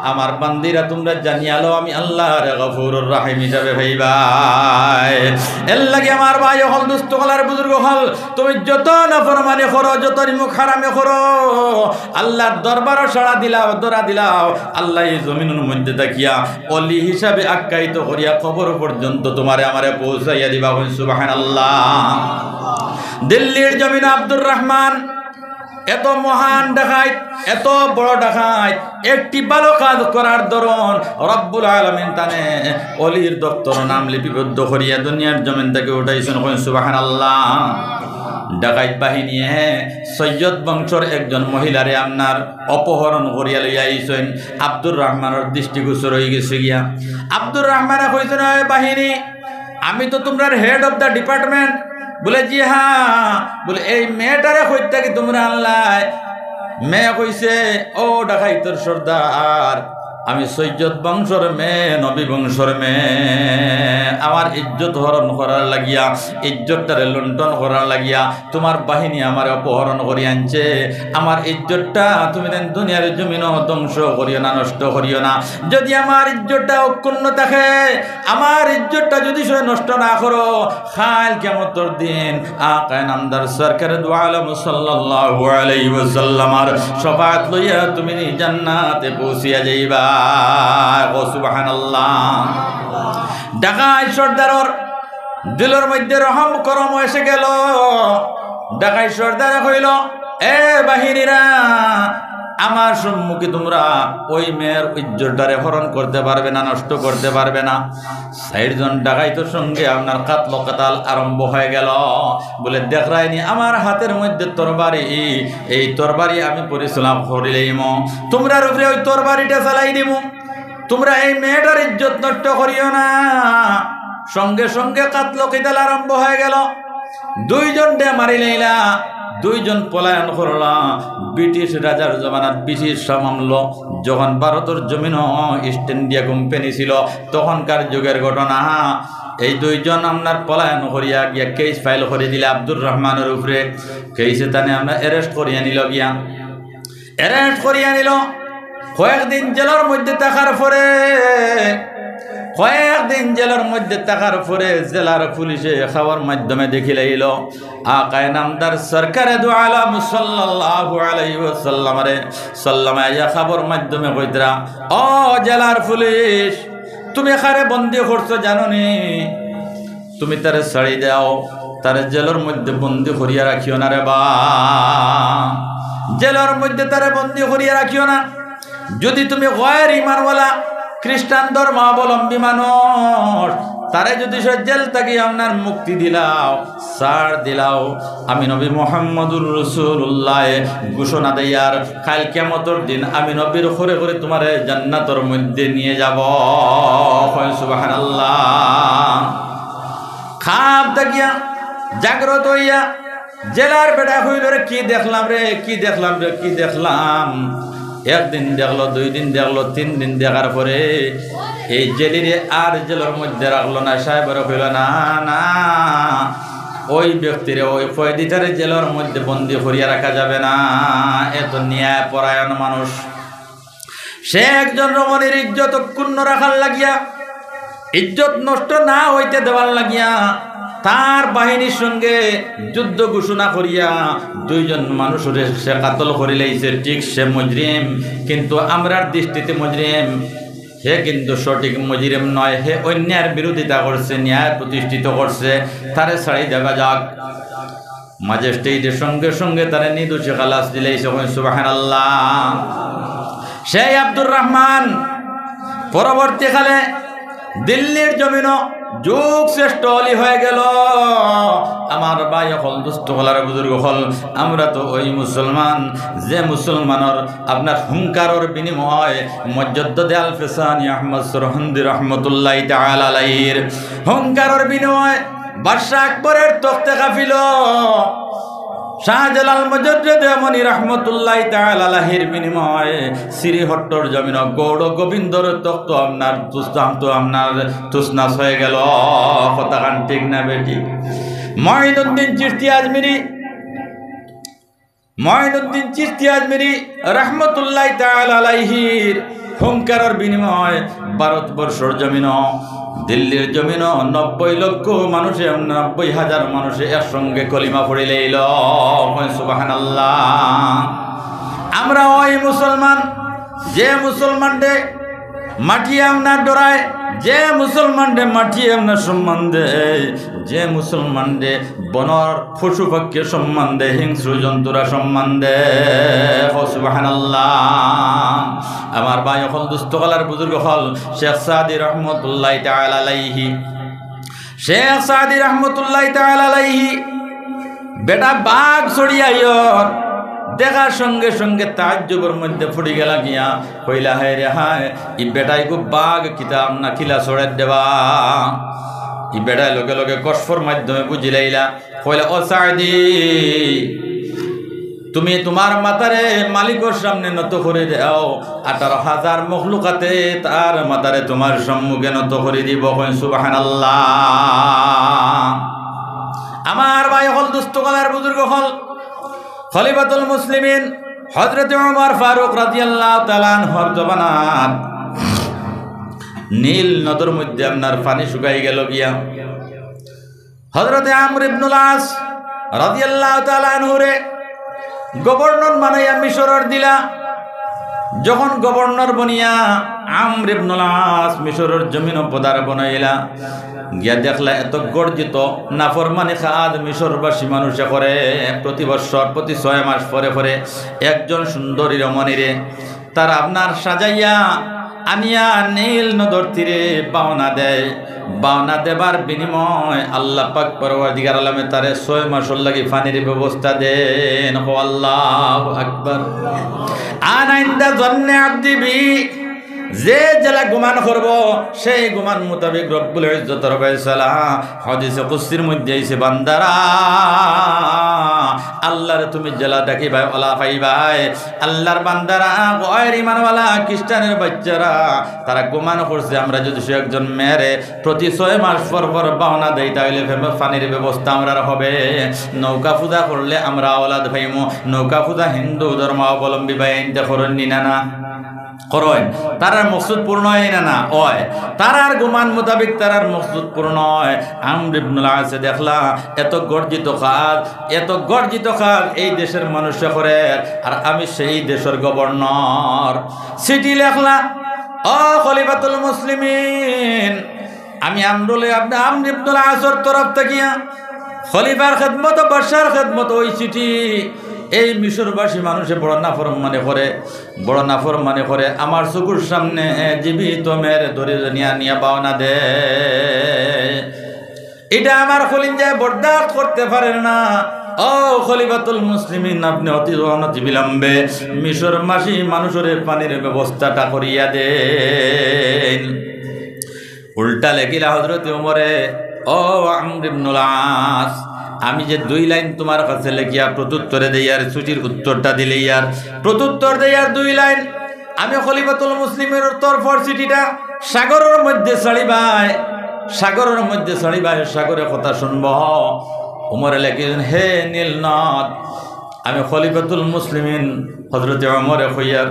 আমার বান্দিরা, তোমরা জানিয়া লও, আমি আল্লাহরে গফুরুর রহিম হিসাবে পাইবায়।" এর লাগি আমার ভাই অকল, দোস্ত অকল আর বুজুর্গ অকল, তুমি যত নাফরমানি করো, যত নিমক হারামি করো, আল্লাহর দরবারো সাড়া দিলাও, ধরা দিলাও, আল্লাহ এই জমিনর মধ্যে থাকিয়া অলি হিসাবে আখ্যায়িত করিয়া কবর পর্যন্ত তোমারে আমারে পৌঁছাইয়া দিবা। কইন সুবহানাল্লাহ। দিল্লির জমিনো আব্দুর রহমান এত মহান ডাকাইত, এত বড় ডাকাইত, একটি ভালো কাজ করার দরুন রব্বুল আলামিন তানে অলির দপ্তরো নাম লিপিবদ্ধ করিয়া দুনিয়ার জমিন থাকি উঠাইছইন। কইন সুবহানাল্লাহ। ডাকাইত বাহিনীয়ে সৈয়দ বংশর একজন মহিলারে আপনার অপহরণ করিয়া লইয়া আইছইন। আব্দুর রহমানর দৃষ্টিগোচর অই গেছে গিয়া। আব্দুর রহমানে কইছইন, "ওই বাহিনী, আমি তো তোমরার head of the department।" বলে, "জি হ্যাঁ।" বলে, "এই মেয়েটারে কই থাকি তোমরা আনলায়?" মেয়ে কইছে, "ও ডাকাইতর সর্দার, আমি সৈয়দ বংশর মেয়ে, নবী বংশর মেয়ে। আমার ইজ্জত হরণ করার লাগিয়া, ইজ্জতটারে লুণ্ঠন করার লাগিয়া তুমার বাহিনী আমারে অপহরণ করি আনছে। আমার ইজ্জতটা তুমি দেন দুনিয়ার জমিনো ধ্বংস করিও না, নষ্ট করিও না। যদি আমার ইজ্জতটা অক্ষুণ্ণ থাকে, আমার ইজ্জতটা যদি সে নষ্ট না করো, কাইল কিয়ামতর দিন আকায়ে নামদার সরকারে দু আলম সাল্লাল্লাহু আলাইহি ওয়াসাল্লামর শাফাআত লইয়া তুমি জান্নাতে পৌঁছিয়া যাইবা। ও সুবহানাল্লাহ। ডাকাইত সর্দারর দিলর মধ্যে রহম করম এসে গেল। ডাকাইত সর্দারে কইল, "এ বাহিনীরা, আমার সম্মুখে তুমরা ওই মেয়ের ইজ্জতটারে হরণ করতে পারবে না, নষ্ট করতে পারবে না।" চাইরজন ডাকাইতর সঙ্গে আপনার কাতল কাতাল আরম্ভ হয়ে গেল। বলে, "দেখরায়নি আমার হাতের মধ্যে তরবারি, এই তরবারি আমি পরিচালনা করিলাইমু, তুমরার উপরে ওই তরবারিটা চালাই দিমু, তুমরা এই মেয়েটার ইজ্জত নষ্ট করিও না।" সঙ্গে সঙ্গে কাতল কিতাল আরম্ভ হয়ে গেল। দুইজনরে মারিলাইলা, দুইজন পলায়ন করলা। ব্রিটিশ রাজার জমানাত ব্রিটিশ সাম্রাজ্য যখন ভারতর জমিনো ইস্ট ইন্ডিয়া কোম্পানি ছিল, তখনকার যুগের ঘটনা। এই দুইজন আপনার পলায়ন করিয়া গিয়া কেস ফাইল করি দিলা আব্দুর রহমানর উপরে। কেসে তানে আপনার অ্যারেস্ট করিয়া নিল গিয়া। অ্যারেস্ট করিয়া নিল। কয়েকদিন জেলর মধ্যে থাকার পরে, কয়েকদিন জেলর মধ্যে থাকার পরে জেলার পুলিশে খবর মাধ্যমে দেখিলাইল, আকায়ে নামদার সরকারে দু আলম সাল্লাল্লাহু আলাইহি ওয়াসাল্লামরে, সাল্লামে আইয়া খবর মাধ্যমে কইতরা, "ও জেলার পুলিশ, তুমি কারে বন্দি করছো জানো নি? তুমি তারে ছাড়ি দাও, তারে জেলর মধ্যে বন্দি করিয়া রাখিও না রে বা, জেলর মধ্যে তারে বন্দি করিয়া রাখিও না। যদি তুমি গয়ের ইমানওয়ালা খ্রিস্টান ধর্মাবলম্বী মানুষ, তারে যদি সে জেল থাকি আপনার মুক্তি দিলাও, ছাড় দিলাও, আমি নবী মুহাম্মদুর রাসূলুল্লাহ ঘোষণা দেয়ার, কাইল কিয়ামতর দিন আমি নবীর ঘরে ঘরে তুমারে জান্নাতর মধ্যে নিয়ে যাব।" কয় সুবহানাল্লাহ। খাব থাকিয়া জাগ্রত হইয়া জেলার বেটা কইল, "রে, কি দেখলাম রে, কি দেখলাম রে, কি দেখলাম?" একদিন দেখলো, দুই দিন দেখলো, তিন দিন দেখার পরে এই জেলিরে আর জেলর মধ্যে রাখলো না। সাহেবরে কইল, "না, না, ওই ব্যক্তিরে, ওই কয়েদিটারে জেলর মধ্যে বন্দি করিয়া রাখা যাবে না, এ তো ন্যায় পরায়ণ মানুষ।" সে একজন রমণীর ইজ্জত অক্ষুণ্ণ রাখার লাগিয়া, ইজ্জত নষ্ট না হইতে দেওয়ার লাগিয়া তার বাহিনীর সঙ্গে যুদ্ধ ঘোষণা করিয়া দুইজন মানুষরে সে কাতল করিলাইছে। ঠিক সে মুজরিম, কিন্তু আমরার দৃষ্টিতে মুজরিম, হে কিন্তু সঠিক মুজরিম নয়, হে অন্যায়ের বিরোধিতা করছে, ন্যায় প্রতিষ্ঠিত করছে, তারে ছাড়ি দেওয়া যাক। ম্যাজিস্ট্রেটে সঙ্গে সঙ্গে তারে নির্দোষী খালাস দিলাইছে। কইন সুবহানাল্লাহ। সেই আব্দুর রহমান পরবর্তীকালে দিল্লির জমিনো যুগ শ্রেষ্ঠ অলি হয়ে গেল। আমার ভাই অকল, দোস্ত অকল আর বুজুর্গ অকল, আমরা তো ওই মুসলমান, যে মুসলমানর আপনার হুঙ্কারর বিনিময়ে মুজাদ্দিদে আলফে সানি আহমদ সরহন্দি রহমতুল্লাহি তাআলা আলাইহির হুঙ্কারর বিনিময়ে বাদশাহ আকবরের তখতে কাঁপিল। শাহজালাল মুজাদ্দিদে মনি রহমতুল্লাহি তাআলা আলাইহির বিনিময়ে শ্রীহট্টর জমিনো গৌড় গোবিন্দর তখত আপনার তুস্তান্ত আপনার তুসনাস হয়ে গেল। কথাখান ঠিক না বেঠিক? মঈনুদ্দিন চিশতি আজমিরি, মঈনুদ্দিন চিশতি আজমিরি রহমতুল্লাহি তাআলা আলাইহির হুঙ্কারর বিনিময়ে ভারতবর্ষর জমিনো, দিল্লির জমিনো নব্বই লক্ষ মানুষে, নব্বই হাজার মানুষে একসঙ্গে কলিমা পড়িলাইল। কইন সুবহানাল্লাহ। আমরা ওই মুসলমান, যে মুসলমানরে মাটিয়ে আপনার ডরায়, যে মুসলমানরে মাটিয়ে আপনার সম্মান দেয়, যে মুসলমানরে বনর পশু পক্ষীর সম্মান দেয়, হিংস্র জন্তুরা সম্মান দেয়। কও সুবহানাল্লাহ। আমার ভাই অকল, দোস্ত অকল আর বুজুর্গ অকল, শেখ সাদি রহমতুল্লাহি তাআলা আলাইহি, শেখ সাদি রহমতুল্লাহি তাআলা আলাইহি, বেটা বাঘ চড়িয়া আইয়র দেখার সঙ্গে সঙ্গে তাজ্জুবর মধ্যে পড়ি গেলা গিয়া, কইলা, "হায় রে হায়, ই বেটায় গো বাঘ কিতা আমনা কিলা চড়ের দেবা।" ই বেটায় লগে লগে কশফর মাধ্যমে বুঝিলাইলা, কইলা, "ও সাদি, তুমি তুমার মাথারে মালিকর সামনে নত করি দেও, আঠারো হাজার মখলুকাতে তার মাথারে তুমার সম্মুখে নত করি দিব। কইন সুবহানাল্লাহ। আমার ভাই অকল, দুস্ত অকল আর বুজুর্গ অকল, খলিফাতুল মুসলিমিন হযরতে ওমর ফারুক রাদিয়াল্লাহু তাআলা আনহুর জমানাত নীল নদর মধ্যে আপনার পানি শুকাই গেল গিয়া। হযরতে আমর ইবনুল আস রাদিয়াল্লাহু তাআলা আনহুরে গভর্নর বানাইয়া মিশরর দিলা। যখন গভর্নর বনিয়া আমর ইবনুল আস মিশরর জমিনো পদার্পণ অইলা, গিয়া দেখলা এত গর্জিত নাফরমানি কাজ মিশরবাসী মানুষে করে। প্রতি বৎসর, প্রতি ছয় মাস পরে পরে একজন সুন্দরী রমণীরে তারা আপনার সাজাইয়া আনিয়া নীল নদর তীরে বাওনা দেয়। বাওনা দেবার বিনিময় আল্লাহ পাক পরওয়ারদিগার আলমে তারে ছয় মাসর লাগি পানির ব্যবস্থা দেন। কও আল্লাহু আকবার। আনা ইনদা জন্নে আবদি বি, যে যেলা গুমান করব, সেই গুমান মোতাবেক রব্বুল ইজ্জতর ফয়সালা। হাদিসে কুদসির মধ্যে আইছে, বান্দারা, আল্লাহরে তুমি যেলা ডাকিবায়, অলা পাইবায়। আল্লাহর বান্দারা, গয়র ইমানওয়ালা খ্রিস্টানের বাচ্চারা, তারা গুমান করছে, আমরা যদি সে একজন মেয়েরে প্রতি ছয় মাস পর পর বাওনা দেই, তাহলে ফে-, পানির ব্যবস্থা আমরার হবে। নৌকা পূজা করলে আমরা আওলাদ পাইমু, নৌকা পূজা হিন্দু ধর্মাবলম্বী ভাইয়াইন্তে করইন নি না, না? করইন। তারার মকসুদ পূর্ণ অয় না, না? অয়। তারার গুমান মোতাবেক তারার মকসুদ পূর্ণ অয়। আমর ইবনুল আসে দেখলা, এত গর্জিত কাজ, এত গর্জিত কাজ এই দেশের মানুষে করের, আর আমি সেই দেশের গভর্নর। চিঠি লেখলা, ও খলিফাতুল মুসলিমিন, আমি আমরুলে, আপনে আমর ইবনুল আসর তরফ থাকিয়া খলিফার খেদমত, বাদশার খেদমত ওই চিঠি, এই মিশরবাসী মানুষে বড় নাফরমানি করে, বড় নাফরমানি করে, আমার চকুর সামনে জীবিত মেয়েরে ধরি নিয়া নিয়া বাওনা দেয়। ইটা আমার কলিজায় বরদাস্ত করতে পারের না। ও খলিফাতুল মুসলিমিন, আপনে অতি অনতিবিলম্বে মিশরবাসী মানুষরে পানির ব্যবস্থাটা করিয়া দেইন। উল্টা লেখিলা হযরতে ওমরে, "ও আমর ইবনুল আস, আমি যে দুই লাইন তুমার কাছে লেখিয়া প্রত্যুত্তরে দেইয়ার, চিঠির উত্তরটা দিলেইয়ার, প্রত্যুত্তর দেইয়ার দুই লাইন, আমি খলিফাতুল মুসলিমিনর তরফর চিঠিটা সাগরর মধ্যে ছাড়িবায়, সাগরর মধ্যে ছাড়িবায়, সাগরে কথা শুনব।" ওমরে লেখিলেন, "হে নীল নদ, আমি খলিফাতুল মুসলিমিন হযরতে ওমরে কইয়ার,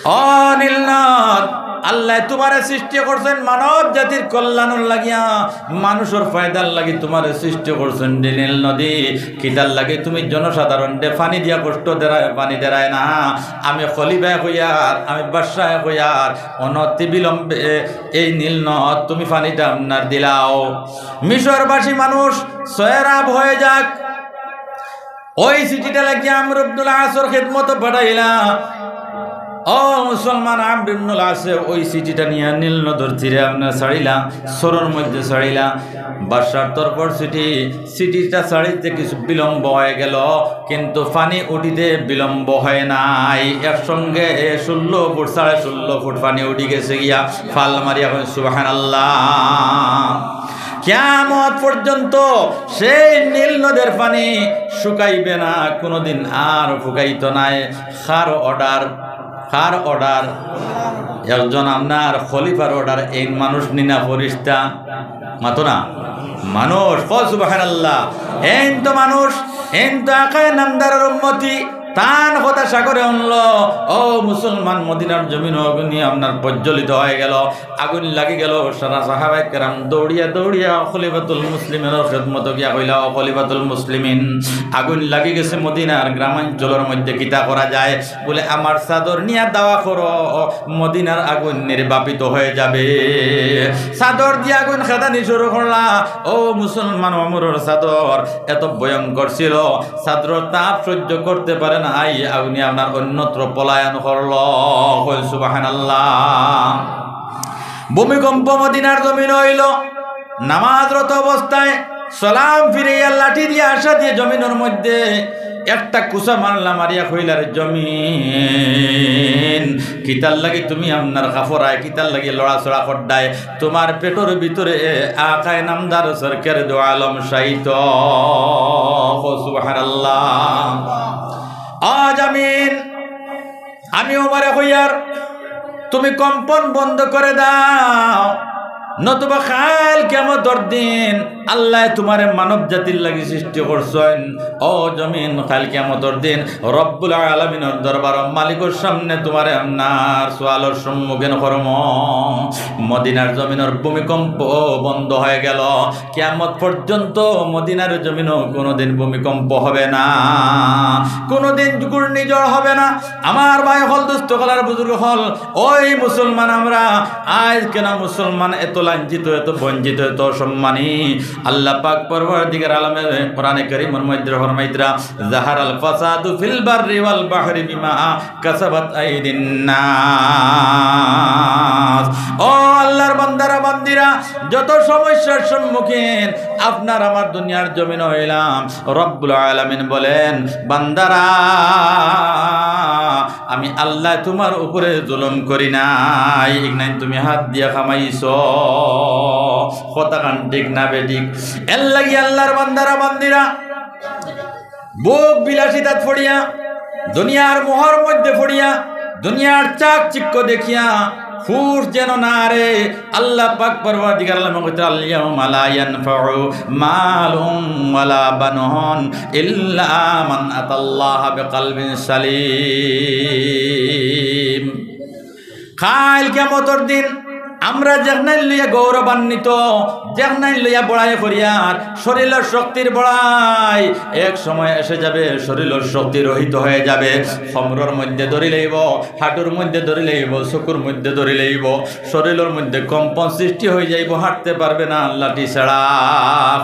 ও নীল নদ, আল্লায় তুমারে সৃষ্টি করছইন মানব জাতির কল্যাণর লাগিয়া, মানুষর ফায়দার লাগি তুমারে সৃষ্টি করছইন রে নীল নদী। কিতার লাগি তুমি জনসাধারণরে পানি দিয়া কষ্ট দেরায়, পানি দেরায় না? আমি খলিফায় কইয়ার, আমি বাদশায় কইয়ার, অনতিবিলম্বে এই নীল নদ তুমি পানিটা আপনার দিলাও।" মিশরবাসী মানুষ সয়রাব হয়ে যাক। ওই চিঠিটা লেখিয়া আমর ইবনুল আসর খেদমতো পাঠাইলা। ও মুসলমান, আমর ইবনুল আসে ওই চিঠিটা নিয়া নীল নদর তীরে আপনার ছাড়িলা, সরর মধ্যে ছাড়িলা। বাদশার তরফর চিঠি, চিঠিটা ছাড়িতে কিছু বিলম্ব হয়ে গেল, কিন্তু পানি উঠিতে বিলম্ব হয় নাই। একসঙ্গে ষোলো ফুট, সাড়ে ষোলো ফুট পানি উঠি গেছে গিয়া, ফাল মারিয়া কইন সুবহানাল্লাহ। কিয়ামত পর্যন্ত সেই নীল নদের পানি শুকাইবে না, কোনোদিন আর শুকাইতো নায়। কার অর্ডার? কার অর্ডার? একজন আপনার খলিফার অর্ডার। এইন মানুষ নি না ফিরিস্তা? মাতো না। মানুষ। কও সুবহানাল্লাহ। এইন তো মানুষ, এইন তো আকায়ে নামদারর উম্মতি। তান কথা সাগরে উঠলো। ও মুসলমান, মদিনার জমিন অগ্নি আপনার প্রজ্বলিত হয়ে গেল। আগুন লাগি গেল, সারা সাহাবায়ে কেরাম দৌড়িয়া দৌড়িয়া খলিফাতুল মুসলিমিনর খেদমতো গিয়া কইলা, "ও খলিফাতুল মুসলিমিন, আগুন লাগি গেছে মদিনার গ্রামাঞ্চলর মধ্যে, কিতা করা যায়?" বলে, "আমার চাদর নিয়া দাওয়া করো, মদিনার আগুন নির্বাপিত হয়ে যাবে।" চাদর দিয়া আগুন খেদানি শুরু করলা। ও মুসলমান, ওমরর চাদর এত ভয়ঙ্কর ছিল, চাদরর তাপ সহ্য করতে পারে না, আই আগুনে আপনার অন্যত্র পলায়ন করলো। কই সুবহানাল্লাহ। ভূমিকম্প মদিনার জমিন হইল, নামাজরত অবস্থায় সালাম ফিরাইয়া লাঠি দিয়া আশা দিয়া জমিনর মধ্যে একটা কুচা মারলা, মারিয়া কইলা, "রে জমিন, কিতার লাগি তুমি আপনার কাঁপরায়, কিতার লাগি লড়াচড়া কররায়? তুমার পেটর ভিতরে আকায়ে নামদার সরকারে দু আলম শায়িত।" কও সুবহানাল্লাহ। কইয়ার, তুমি কম্পন বন্ধ করে দাও, নতুবা কাইল কিয়ামতর দিন আল্লায় তুমারে মানব জাতির লাগি সৃষ্টি করছইন। ও জমিন, কাইল কিয়ামতর দিন রব্বুল আলামিনর দরবার মালিকর সামনে তুমারে আপনার সওয়ালর সম্মুখীন করমু। মদিনার জমিনর ভূমিকম্প বন্ধ হয়ে গেল। কিয়ামত পর্যন্ত মদিনার জমিনও কোনোদিন ভূমিকম্প হবে না, কোনোদিন ঘূর্ণিঝড় হবে না। আমার ভাই অকল, দোস্ত অকল আর বুজুর্গ অকল, ওই মুসলমান আমরা, আইজ কেনে মুসলমান এত লাঞ্ছিত, এত বঞ্চিত, এত অসম্মানী? আল্লাহ পাক পরওয়ারদিগার আলমে কোরআনে কারীমর মধ্যে ফরমাইতরা, "জাহারাল ফাসাদু ফিল বাররি ওয়াল বাহরি বিমা কাসাবাত আইদিন নাস।" ও আল্লাহর বান্দারা বান্দিরা, যত সমস্যার সম্মুখীন আপনার আমার দুনিয়ার জমিন অইলাম, রব্বুল আলামিন বলেন, "বান্দারা, আমি আল্লাহ তুমার উপরে জুলুম করি নাই, ইগনাইন তুমি হাত দিয়া কামাইছো।" কথাখান ঠিক না বেঠিক? এর লাগি আল্লাহর বান্দারা বান্দিরা ভোগ বিলাসিতাত পড়িয়া, দুনিয়ার মোহর মধ্যে পড়িয়া, দুনিয়ার চাকচিক্য দেখিয়া হুঁশ যেন না হারে। আল্লাহ পাক পরওয়ারদিগার আলমে কইতরা, "আল ইয়াউমা লা ইয়ানফাউ মালুন ওয়ালা বানুন ইল্লা মান আতাল্লাহা বিকালবিন সালিম।" কাইল কিয়ামতর দিন আমরা যেগনাইন লইয়া গৌরবান্বিত, যেগনাইন লইয়া বড়াই করিয়ার, শরীলর শক্তির বড়াই, এক সময় এসে যাবে, শরীলর শক্তি রহিত হয়ে যাবে। কমরর মধ্যে ধরি লইব, হাঁটুর মধ্যে ধরি লইব, চকুর মধ্যে ধরি লইব, শরীলর মধ্যে কম্পন সৃষ্টি হয়ে যাইব, হাঁটতে পারবে না লাঠি ছাড়া।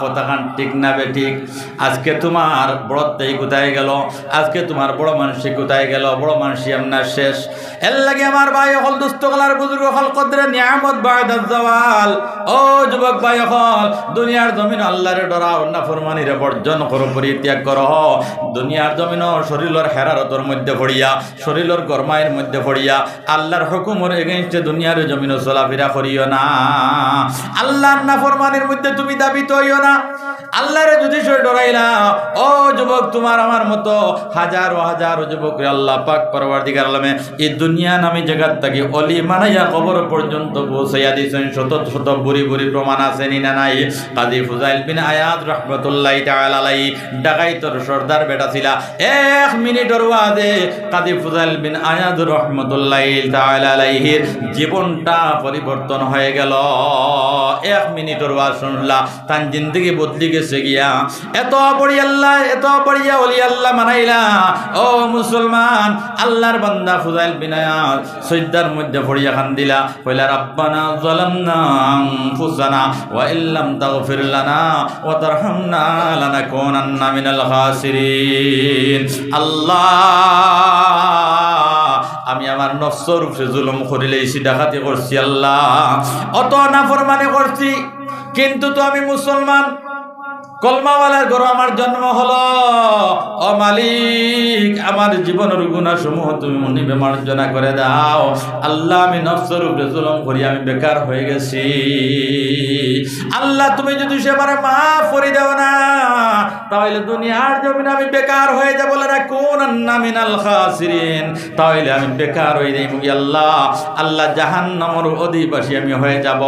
কথাখান ঠিক না বেঠিক? আজকে তুমার বড়ত্বই কোথায় গেল? আজকে তুমার বড় মানষি কোথায় গেল? বড় মানষি আপনার শেষ। এর লাগি আমার ভাই অকল, দোস্ত অকল আর বুজুর্গ অকল, কদরে নিয়ামত বাদাজ জাওয়াল। ও যুবক ভাই অকল, দুনিয়ার জমিন আল্লাহরে ডরাও, নাফরমানিরে বর্জন করো, পরিত্যাগ করো। দুনিয়ার জমিনও শরীলর হেরারতর মধ্যে পড়িয়া, শরীলর গরমাইর মধ্যে পড়িয়া আল্লাহর হুকুমর against এ দুনিয়ার জমিনও চলাফিরা করিও না। আল্লাহর নাফরমানির মধ্যে তুমি ধাবিত হইও না। আল্লাহরে যদি সে ডরাইলা, ও যুবক, তুমার আমার মতো হাজারো হাজারো যুবকরে আল্লাহ পাক পরওয়ারদিগার আলমে এই দুনিয়া নামী জাগাত থাকি অলি বানাইয়া কবর পর্যন্ত পৌঁছাইয়া দিছইন। শত শত ভরি ভরি প্রমাণ আছে নি না নাই? কাজী ফুজাইল বিন আয়াজ রহমতুল্লাহি তাআলা আলাইহি ডাকাইতর সর্দার বেটা ছিলা। এক মিনিটর বাদে কাজী ফুজাইল বিন আয়াজ রহমতুল্লাহি তাআলা আলাইহির জীবনটা পরিবর্তন হয়ে গেল। এক মিনিটর বাদ শুনলা তান জিন্দেগি বদলি গেছে গিয়া। এত বড়ি আল্লাহ, এত বড়িয়া অলি আল্লাহ বানাইলা। ও মুসলমান, আল্লাহর বান্দা ফুজাইল বিন আয়াজ সইজদার মধ্যে পড়িয়া কান্দিলা, কইলা, "রাব্বানা যালামনা আনফুসানা ওয়া ইল্লাম তাগফির লানা ওয়া তারহামনা লানাকুনান্না মিনাল খাসিরিন।" আল্লাহ, আমি আমার নফসর উপরে জুলুম করিলাইছি, ডাকাতি করছি আল্লাহ, অত নাফরমানি করছি, কিন্তু তো আমি মুসলমান, কলমাওয়ালার ঘরো আমার জন্ম হলো। ও মালিক, আমার জীবনর গুনাহসমূহ তুমি মুনিবে মার্জনা করে দাও। আল্লাহ, আমি নফসর উপরে জুলুম করি আমি বেকার হয়ে গেছি। আল্লাহ, তুমি যদি সে আমারে মাফ করি দেও না, তাহলে দুনিয়ার জমিনে আমি বেকার হয়ে যাবো, লানাকুনান্না মিনাল খাসিরিন। তাহলে আমি বেকার হয়ে যাইব, ইয়া আল্লাহ, আল্লাহ, জাহান্নামর অধিবাসী আমি হয়ে যাব।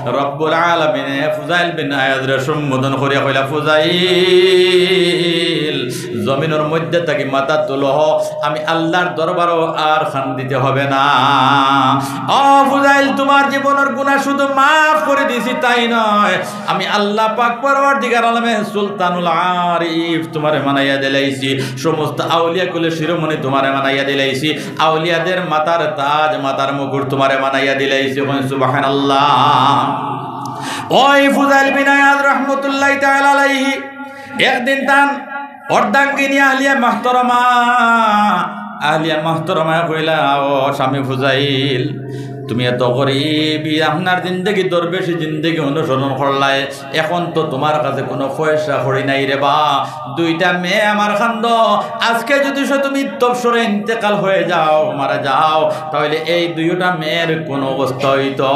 রব্বুল আলামিনে ফুজাইল বিন আয়াজরে সম্বোধন করিয়া কইলা, "ফুজাইল, জমিনর মধ্যে থাকি মাথা তুলো, আমি আল্লাহর দরবারও আর কান্দিতে হবে না।" ও ফুজাইল, তোমার জীবনর গুনাহ শুধু মাফ করে দিছি তাই নয়, আমি আল্লাহ পাক পরওয়ারদিগার আলমে সুলতানুল আরিফ তোমারে বানাইয়া দিলাইছি, সমস্ত আউলিয়া কুলে শিরোমণি তোমারে বানাইয়া দিলাইছি, আউলিয়াদের মাথার তাজ, মাথার মুকুট তোমারে বানাইয়া দিলাইছি। কইন সুবহানাল্লাহ। ওই ফুজাইল বিন আয়াজ রহমতুল্লাহি তাআলা আলাইহি একদিন তান অর্ধাঙ্গিনী আহলিয়া মাহতরমা, আহলিয়া মাহতরমায় কইলা, "ও স্বামী ফুজাইল, তুমি এত গরিবি, আপনার জিন্দেগি দরবেশি জিন্দেগি অনুসরণ করলায়, এখন তো তোমার কাছে কোনো পয়সা কড়ি নাই রে বা, দুইটা মেয়ে আমার কান্দো, আজকে যদি সে তুমি তপসরে ইন্তেকাল হয়ে যাও, মারা যাও, তাহলে এই দুইটা মেয়ের কোন অবস্থা হইতো?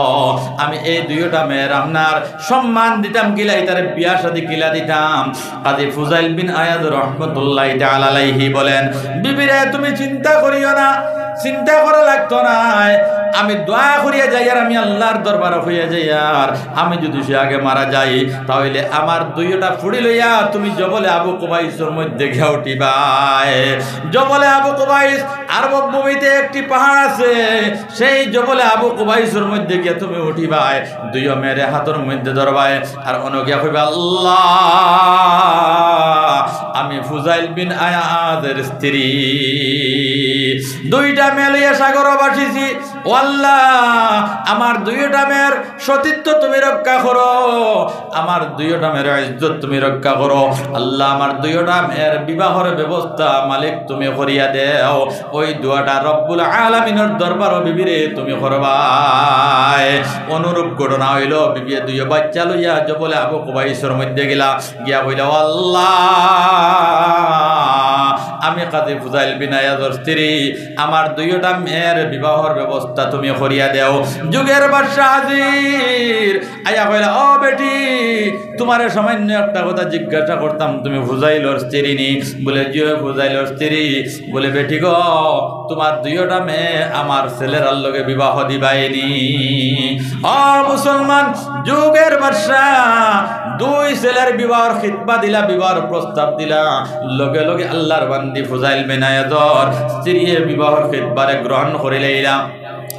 আমি এই দুইটা মেয়ের আপনার সম্মান দিতাম কিলা, ইতারে বিয়া শাদী কিলা দিতাম?" কাজী ফুজাইল বিন আয়াজ রহমতুল্লাহি তাআলা আলাইহি বলেন, "বিবিরে, তুমি চিন্তা করিও না, চিন্তা করা লাগতো নায়। আমি দোয়া করিয়া যাইয়ার, আমি আল্লার দরবারো কইয়া যাইয়ার, আমি যুদি সে আগে মারা যাই, তা অইলে আমার দুইওটা ফুড়ি লইয়া তুমি জবলে আবু কুবাইসর মধ্যে গিয়া উঠিবায়। জবলে আবু কুবাইস আরব ভূমিতে একটি পাহাড় আছে, সেই জবলে আবু কুবাইসর মধ্যে গিয়া তুমি উঠিবায়। দুইও মেয়েরে হাতর মধ্যে ধরবায়, আর অনো গিয়া কইবা, "আল্লাহ, আমি ফুজাইল বিন আয়াজের স্ত্রী।" দুইটা মেয়ে লইয়া সাগরো ভাসিছি। ও আল্লাহ, আমার দুইটা মেয়ের সতীত্ব তুমি রক্ষা করো, আমার দুইটা মেয়ের ইজ্জত তুমি রক্ষা করো। আল্লাহ, আমার দুইটা মেয়ের বিবাহর ব্যবস্থা মালিক তুমি করিয়া দেও। ওই দোয়াটা রব্বুল আলামিনর দরবারো বিবিরে তুমি করবায়। অনুরূপ ঘটনা অইলো, বিবিয়ে দুইও বাচ্চা লইয়া জবলে আবু কুবাইসর মধ্যে গেলা, গিয়া কইলা, "ও আল্লাহ, আমি কাজী ফুজাইল বিন আয়াজর স্ত্রী, আমার দুইওটা মেয়ের বিবাহর ব্যবস্থা তুমি করিয়া দেও।" যুগের বাদশা হাজির, আইয়া কইলা, "ও বেটি, তুমারে সামান্য একটা কথা জিজ্ঞাসা করতাম, তুমি ফুজাইলর স্ত্রী নি?" বলে, "জি অয়, ফুজাইলর স্ত্রী।" বলে, "বেটি গো, তুমার দুইওটা মেয়ে আমার ছেলেরার লগে বিবাহ দিবায়নি।" ও মুসলমান, যুগের বাদশা দুই ছেলের বিবাহর খিতবা দিলা, বিবাহর প্রস্তাব দিলা, লগে লগে আল্লার বান্দি ফুজাইল বিন আয়াজর স্ত্রীয়ে বিবাহর খিতবারে গ্রহণ করিলাইলা,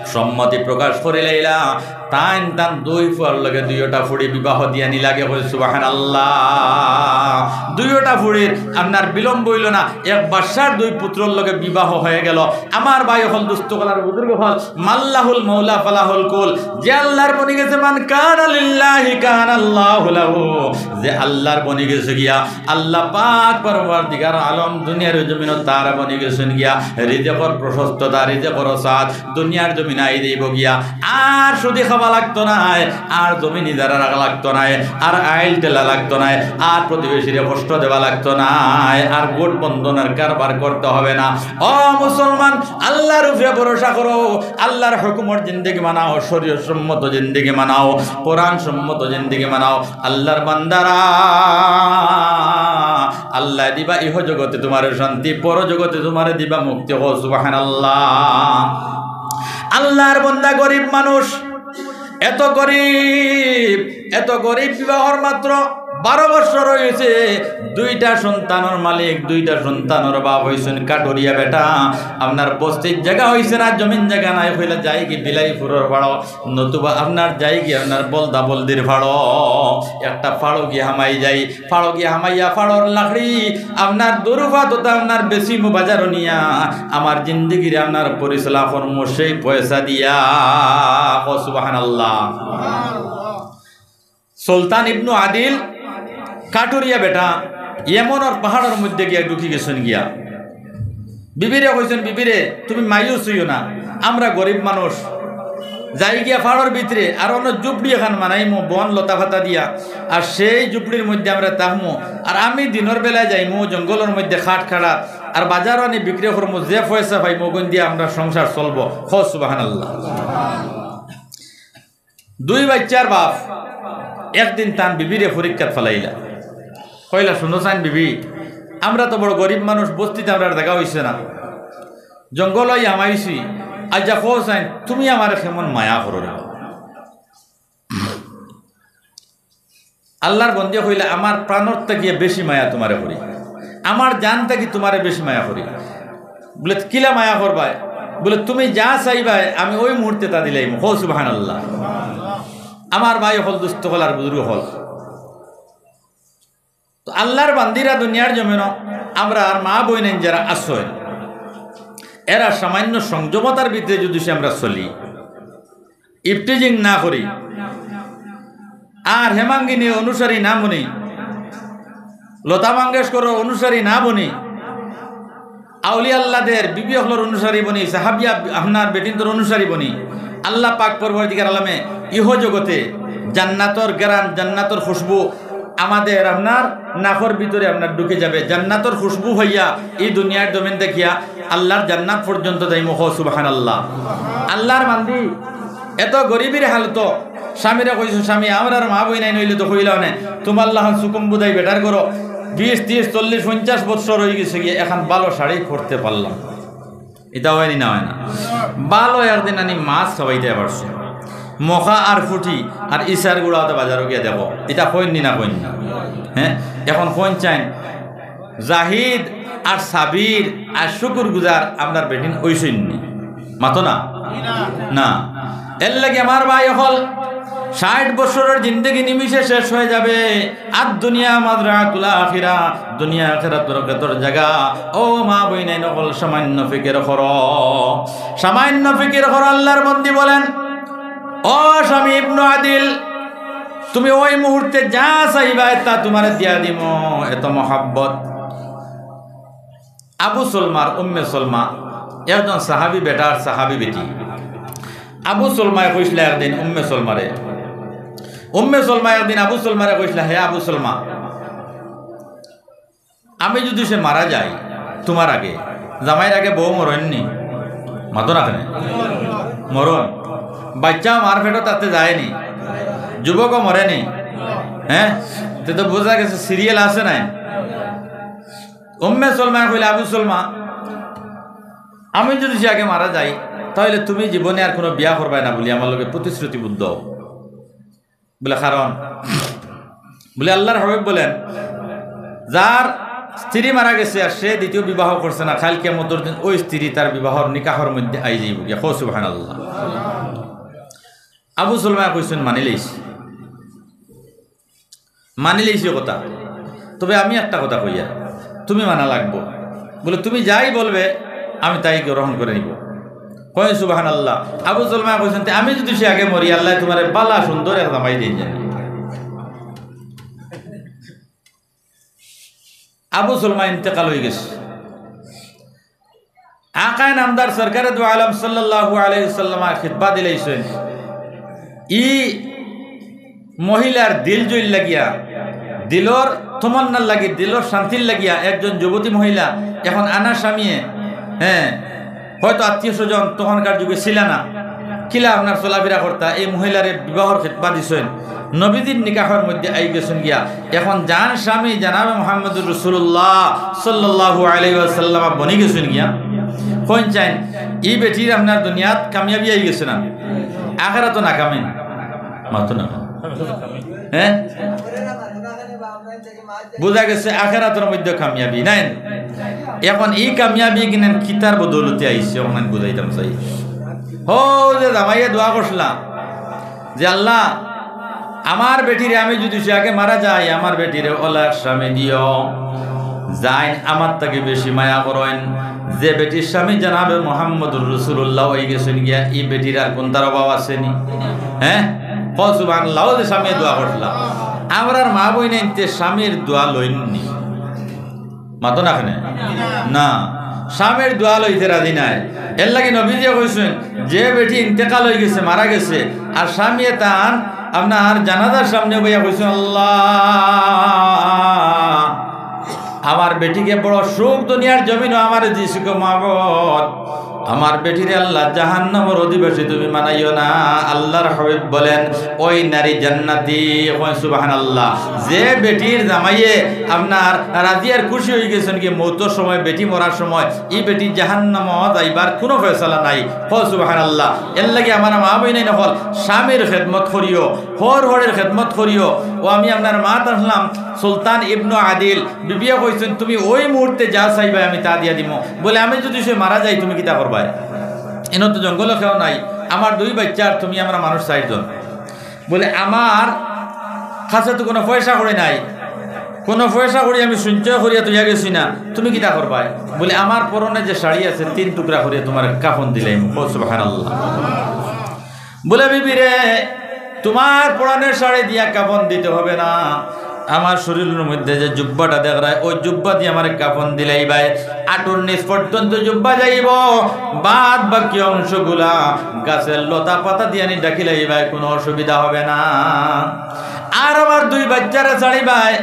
সম্মতি প্রকাশ করিলাইলা। তাইন তান দুই ফুয়ার লগে দুইওটা ফুড়ি বিবাহ দিয়া নিলাগে, কই সুবহানাল্লাহ। দুইওটা ফুড়ির আপনার বিলম্ব অইলো না, এক বাদশার দুই পুত্রর লগে বিবাহ হয়ে গেল। আমার ভাই অকল, দুস্ত অকল আর বুজুর্গ অকল, মাল্লাহুল মাওলা ফালাহুল কুল, যে আল্লার বনি গেছে, মান কানা লিল্লাহি কানাল্লাহু লাহু, যে আল্লার বনি গেছে গিয়া, আল্লাহ পাক পরওয়ারদিগার আলম দুনিয়ার জমিনো তার বনি গেছেন গিয়া, রিজিকর প্রশস্ততা, রিজিকর সাদ, দুনিয়ার জমিন আই দিব গিয়া, আর সুদি খাওয়া লাগতো নায়, আর জমিন ইজারা রাখা লাগতো নায়, আর আইল ঠেলা লাগতো নায়, আর প্রতিবেশীরে কষ্ট দেওয়া লাগতো নায়, আর গুট বন্ধনের কারবার করতে হবে না। ও মুসলমান, আল্লার উপরে ভরসা করো, আল্লার হুকুমর জিন্দেগি বানাও, শরীয়ত সম্মত জিন্দেগি বানাও, কোরআন সম্মত জিন্দেগি বানাও। আল্লার বান্দারা, আল্লায় দিবা ইহ জগতে তুমারে শান্তি, পর জগতে তুমারে দিবা মুক্তি। কও সুবহানাল্লাহ। আল্লার বান্দা গরিব মানুষ, এত গরিব, এত গরিব, বিবাহর মাত্র বারো বছর অইছে, দুইটা সন্তানর মালিক, দুইটা সন্তানর বাপ অইছইন কাটুরিয়া বেটা। আপনার বস্তির জাগা অইছে না, জমিন জাগা নাই, কইলা যাইগি বিলাইপুরর পাড়ো, নতুবা আপনার যাইগি আপনার বলদা বলদির পাড়ো, একটা পাড়ো গিয়া হামাই যাই। পাড়ো গিয়া হামাইয়া পাড়র লাকড়ি আপনার দুরুফা তথা আপনার বেশি বাজারো নিয়া আমার জিন্দেগিরে আপনার পরিচালা করমু সেই পয়সা দিয়া। কও সুবহানাল্লাহ। সুলতান ইবনু আদিল কাটুরিয়া বেটা ইয়েমনর পাহাড়র মধ্যে গিয়া ঢুকি গেছইন গিয়া। বিবিরে কইছইন, "বিবিরে, তুমি মায়ুস অইও না, আমরা গরিব মানুষ, যাই গিয়া পাহাড়র ভিতরে আর অন্য ঝুপড়ি এখান বানাইমু বন লতা পাতা দিয়া, আর সেই ঝুপড়ির মধ্যে আমরা থাকমু, আর আমি দিনর বেলায় যাইমু জঙ্গলর মধ্যে খাট খাড়াত, আর বাজারো আনি বিক্রি করমু, যে পয়সা পাইমু অগুন দিয়া আমরা সংসার চলবো।" কও সুবহানাল্লাহ। দুই বাইচ্চার বাপ একদিন তান বিবিরে পরীক্ষাত ফালাইলা, কইলা, "শুনো চাইন বিবি, আমরা তো বড় গরিব মানুষ, বস্তিত আমরার জাগা অইছে না, জঙ্গলো আইয়া হামাইছি, আইচ্ছা কও চাইন তুমি আমারে কেমন মায়া করো রে?" আল্লার বন্দিয়ে কইলা, "আমার প্রাণর থাকিয়া বেশি মায়া তুমারে করি, আমার জান থাকি তুমারে বেশি মায়া করি।" বলে, "কিলা মায়া করবায়?" বলে, "তুমি যা চাইবায় আমি ওই মুহূর্তে তা দিলাইমু।" কও সুবহানাল্লাহ। আমার ভাই অকল, দুস্ত অকল আর বুজুর্গ অকল, তো আল্লার বান্দিরা দুনিয়ার জমিনো আমরা আর মা বইনাইন যারা আছইন, এরা সামান্য সংযমতার ভিতরে যুদি সে আমরা চলি, ইফটিজিং না করি, আর হেমাঙ্গিনী অনুসারী না বনি, লতা মঙ্গেশকরর অনুসারী না বনি, আউলিয়া আল্লাদের বিবি অকলর অনুসারী বনি, সাহাবিয়া আপনার বেটিন্তর অনুসারী বনি, আল্লাহ পাক পরওয়ারদিগার আলমে ইহ জগতে জান্নাতর গেরান, জান্নাতর খুশবু আমাদের আপনার নাকর ভিতরে আপনার ঢুকি যাবে। জান্নাতর খুশবু পাইয়া এই দুনিয়ার জমিন থাকিয়া আল্লার জান্নাত পর্যন্ত যাইমু। কও সুবহানাল্লাহ। আল্লার বান্দি এত গরিবির হালত, স্বামীরে কইছো, "স্বামী, আমরার মা বইনাইন অইলে তো কইলাও নে, তুমার লাখান সুকুম বুদাই বেটার ঘরো বিশ, ত্রিশ, চল্লিশ, পঞ্চাশ বৎসর অইগেছে গিয়া, এখান ভালো শাড়ি পরতে পারলাম।" ইতা অয়নি না অয় না? ভালা একদিন আনি মাছ খাওয়াইতায় পারছইন। মখা আর ফুটি আর ইছার গুড়া অতা বাজারো গিয়া দেখো, ইতা কইন নি না কইন না? হ্যাঁ, এখন কইন চাইন, জাহিদ আর সাবির আর শুকুর গুজার আমরার বেটিন অইছইন নি? মাতো না? না। এরলাগি আমার ভাই অকল, ষাইট বছরর জিন্দেগি নিমিষে শেষ অইযাবে। আর দুনিয়া মাজরাতুল আখিরা, দুনিয়া আখিরাতর খেতর জাগা। ও মা বইনাইন অকল, সামান্য ফিকির করো, সামান্য ফিকির করো। আল্লার বন্দি বলেন, "ও শামী ইবনু আদিল, তুমি ওই মুহূর্তে যা চাইবায় তা তুমারে দিয়া দিমু, এত মহব্বত।" আবু সলমার উম্মে সলমা, একজন সাহাবী বেটা আর সাহাবী বেটি। আবু সলমায় কইছলা একদিন উম্মে সলমারে, উম্মে সলমায় একদিন আবু সলমারে কইছলা, "হে আবু সলমা, আমি যুদি সে মারা যাই তুমার আগে, জামাইর আগে বউ মরইন নি?" মাতো না কেনে? মরইন। বাইচ্চা মার পেটো থাকতে যায়নি, যুবকও মরেনি। হ্যাঁ, তে তো বুঝা গেছে সিরিয়াল আছে নাই? উম্মে সলমায় কইলা, "আবু সলমা, আমি যুদি সে আগে মারা যাই, তাইলে তুমি জীবনে আর কুনু বিয়া করবায় না বুলি আমার লগে প্রতিশ্রুতিবদ্ধ অও।" বুলে, "কারণ?" বুলে, "আল্লার হাবিব বলেন, যার স্ত্রী মারা গেছে আর সে দ্বিতীয় বিবাহ করছে না, কাইল কিয়ামতর দিন ওই স্ত্রী তার বিবাহর নিকাহর মধ্যে আইযাইবো গিয়া।" কও সুবহানাল্লাহ। আবু সলমায় কইছইন, "মানিলাইছি।" মানিলাইছি কথা, তবে আমি একটা কথা কইয়ার, তুমি মানা লাগবো। বুলে, "তুমি যাই বলবে, আমি তাই গ্রহণ করে নিব।" কইন সুবহানাল্লাহ। আবু সলমায় কইছইন, "তে আমি যুদি সে আগে মরি, আল্লায় তুমারে ভালা সুন্দর এক জামাই দেইন জানি।" আবু সলমা ইন্তেকাল অইগেছে। আকায়ে নামদার সরকারে দু আলম সাল্লাল্লাহু আলাইহি ওয়াসাল্লামর খিতবা দিলাইছইন। ই মহিলার দিল জইল লাগিয়া, দিলর তমন্নার লাগি, দিলর শান্তির লাগিয়া একজন যুবতী মহিলা, এখন আনা স্বামীয়ে, হ্যাঁ, হয়তো আত্মীয় স্বজন তখনকার যুগে ছিলা না, কিলা আপনার চলাফেরা করতা, এই মহিলারে বিবাহর খিতবা দিছইন, নবীজির নিকাহর মধ্যে আই গেছইন গিয়া। এখন যান স্বামী জনাবে মুহাম্মদুর রাসূলুল্লাহ সাল্লাল্লাহু আলাইহি ওয়াসাল্লাম বনি গেছইন গিয়া। কইন চাইন, ই বেটির আপনার দুনিয়াত কামিয়াবি আই গেছে না, আখেরাতো নাকামি? মাতো না। হ্যাঁ, বুঝা গেছে আখেরাতর মধ্যে কামিয়াবি নাই। এখন ই কামিয়াবি কিনান কিতার বদৌলতে আইছে, অখান বুঝাইতাম চাই। হো, যে জামাইয়ে দোয়া করছিলা যে, "আল্লাহ, আমার বেটিরে আমি যুদি সে আগে মারা যাই, আমার বেটিরে অলা স্বামী দিও, যাইন আমার থাকি বেশি মায়া করইন।" যে বেটির স্বামী জনাবে মুহাম্মদুর রাসূলুল্লাহ অই গেছইন গিয়া, ই বেটির আর কুনটার অভাব আছে নি? হ্যাঁ, কও সুবহানাল্লাহ। অউ যে স্বামীয়ে দোয়া করছিলা, আমরার মা বইনাইন্তে স্বামীর দোয়া লইন নি? মাতো না কেনে? না, স্বামীর দোয়া লইতে রাজি নায়। এরলাগি নবীজিয়ে কইছইন, যে বেটি ইন্তেকাল অই গেছে, মারা গেছে, আর স্বামীয়ে তান আপনার জানাজার সামনে বইয়া কইছইন, "আল্লাহ, আমার বেটিকে বড় সুখ দুনিয়ার জমিনো আমারে দিছো গো মাবুদ, আমার বেটিরে আল্লাহ জাহান্নামর অধিবাসী তুমি বানাইও না।" আল্লাহর হাবিব বলেন, "ওই নারী জান্নাতি।" কইন সুবহানাল্লাহ। যে বেটির জামাইয়ে আপনার রাজি আর খুশি অই গেছইন গি মউতর সময়, বেটি মরার সময়, ই বেটি জাহান্নামো যাইবার কুনু ফয়সালা নাই। কও সুবহানাল্লাহ। এরলাগি আমার মা বইনাইন অকল, স্বামীর খেদমত করিও, হর হরের খেদমত করিও। অউ আমি আপনার মাত আনলাম, সুলতান ইবনু আদিল, বিবিয়ে কইছইন, "তুমি ওই মুহূর্তে যা চাইবায় আমি তা দিয়া দিমু।" বলে, "আমি যুদি সে মারা যাই, তুমি কিতা করবায়? ইনো তো জঙ্গলো কেউ নাই, আমার দুই বাইচ্চা আর তুমি, আমরা মানুষ চাইরজন।" বলে, "আমার কাছে তো কুনু পয়সা কড়ি নাই, কুনু পয়সা কড়ি আমি সঞ্চয় করিয়া থইয়া গেছি না, তুমি কিতা করবায়?" বলে, "আমার পরনে যে শাড়ি আছে, তিন টুকরা করিয়া তুমারে কাফন দিলাইমু।" কও সুবহানাল্লাহ। বলে, "বিবি রে, তুমার পরনের শাড়ি দিয়া কাফন দিতে হবে না, আমার শরীলর মধ্যে যে জুব্বাটা দেখরায়, ওই জুব্বা দিয়া আমারে কাফন দিলাইবায়। আটুর নিচ পর্যন্ত জুব্বা যাইবো, বাদ বাকি অংশগুলা গাছের লতা পাতা দিয়া নি ঢাকিলাইবায়, কুনু অসুবিধা হবে না। আর আমার দুই বাইচ্চারে ছাড়িবায়,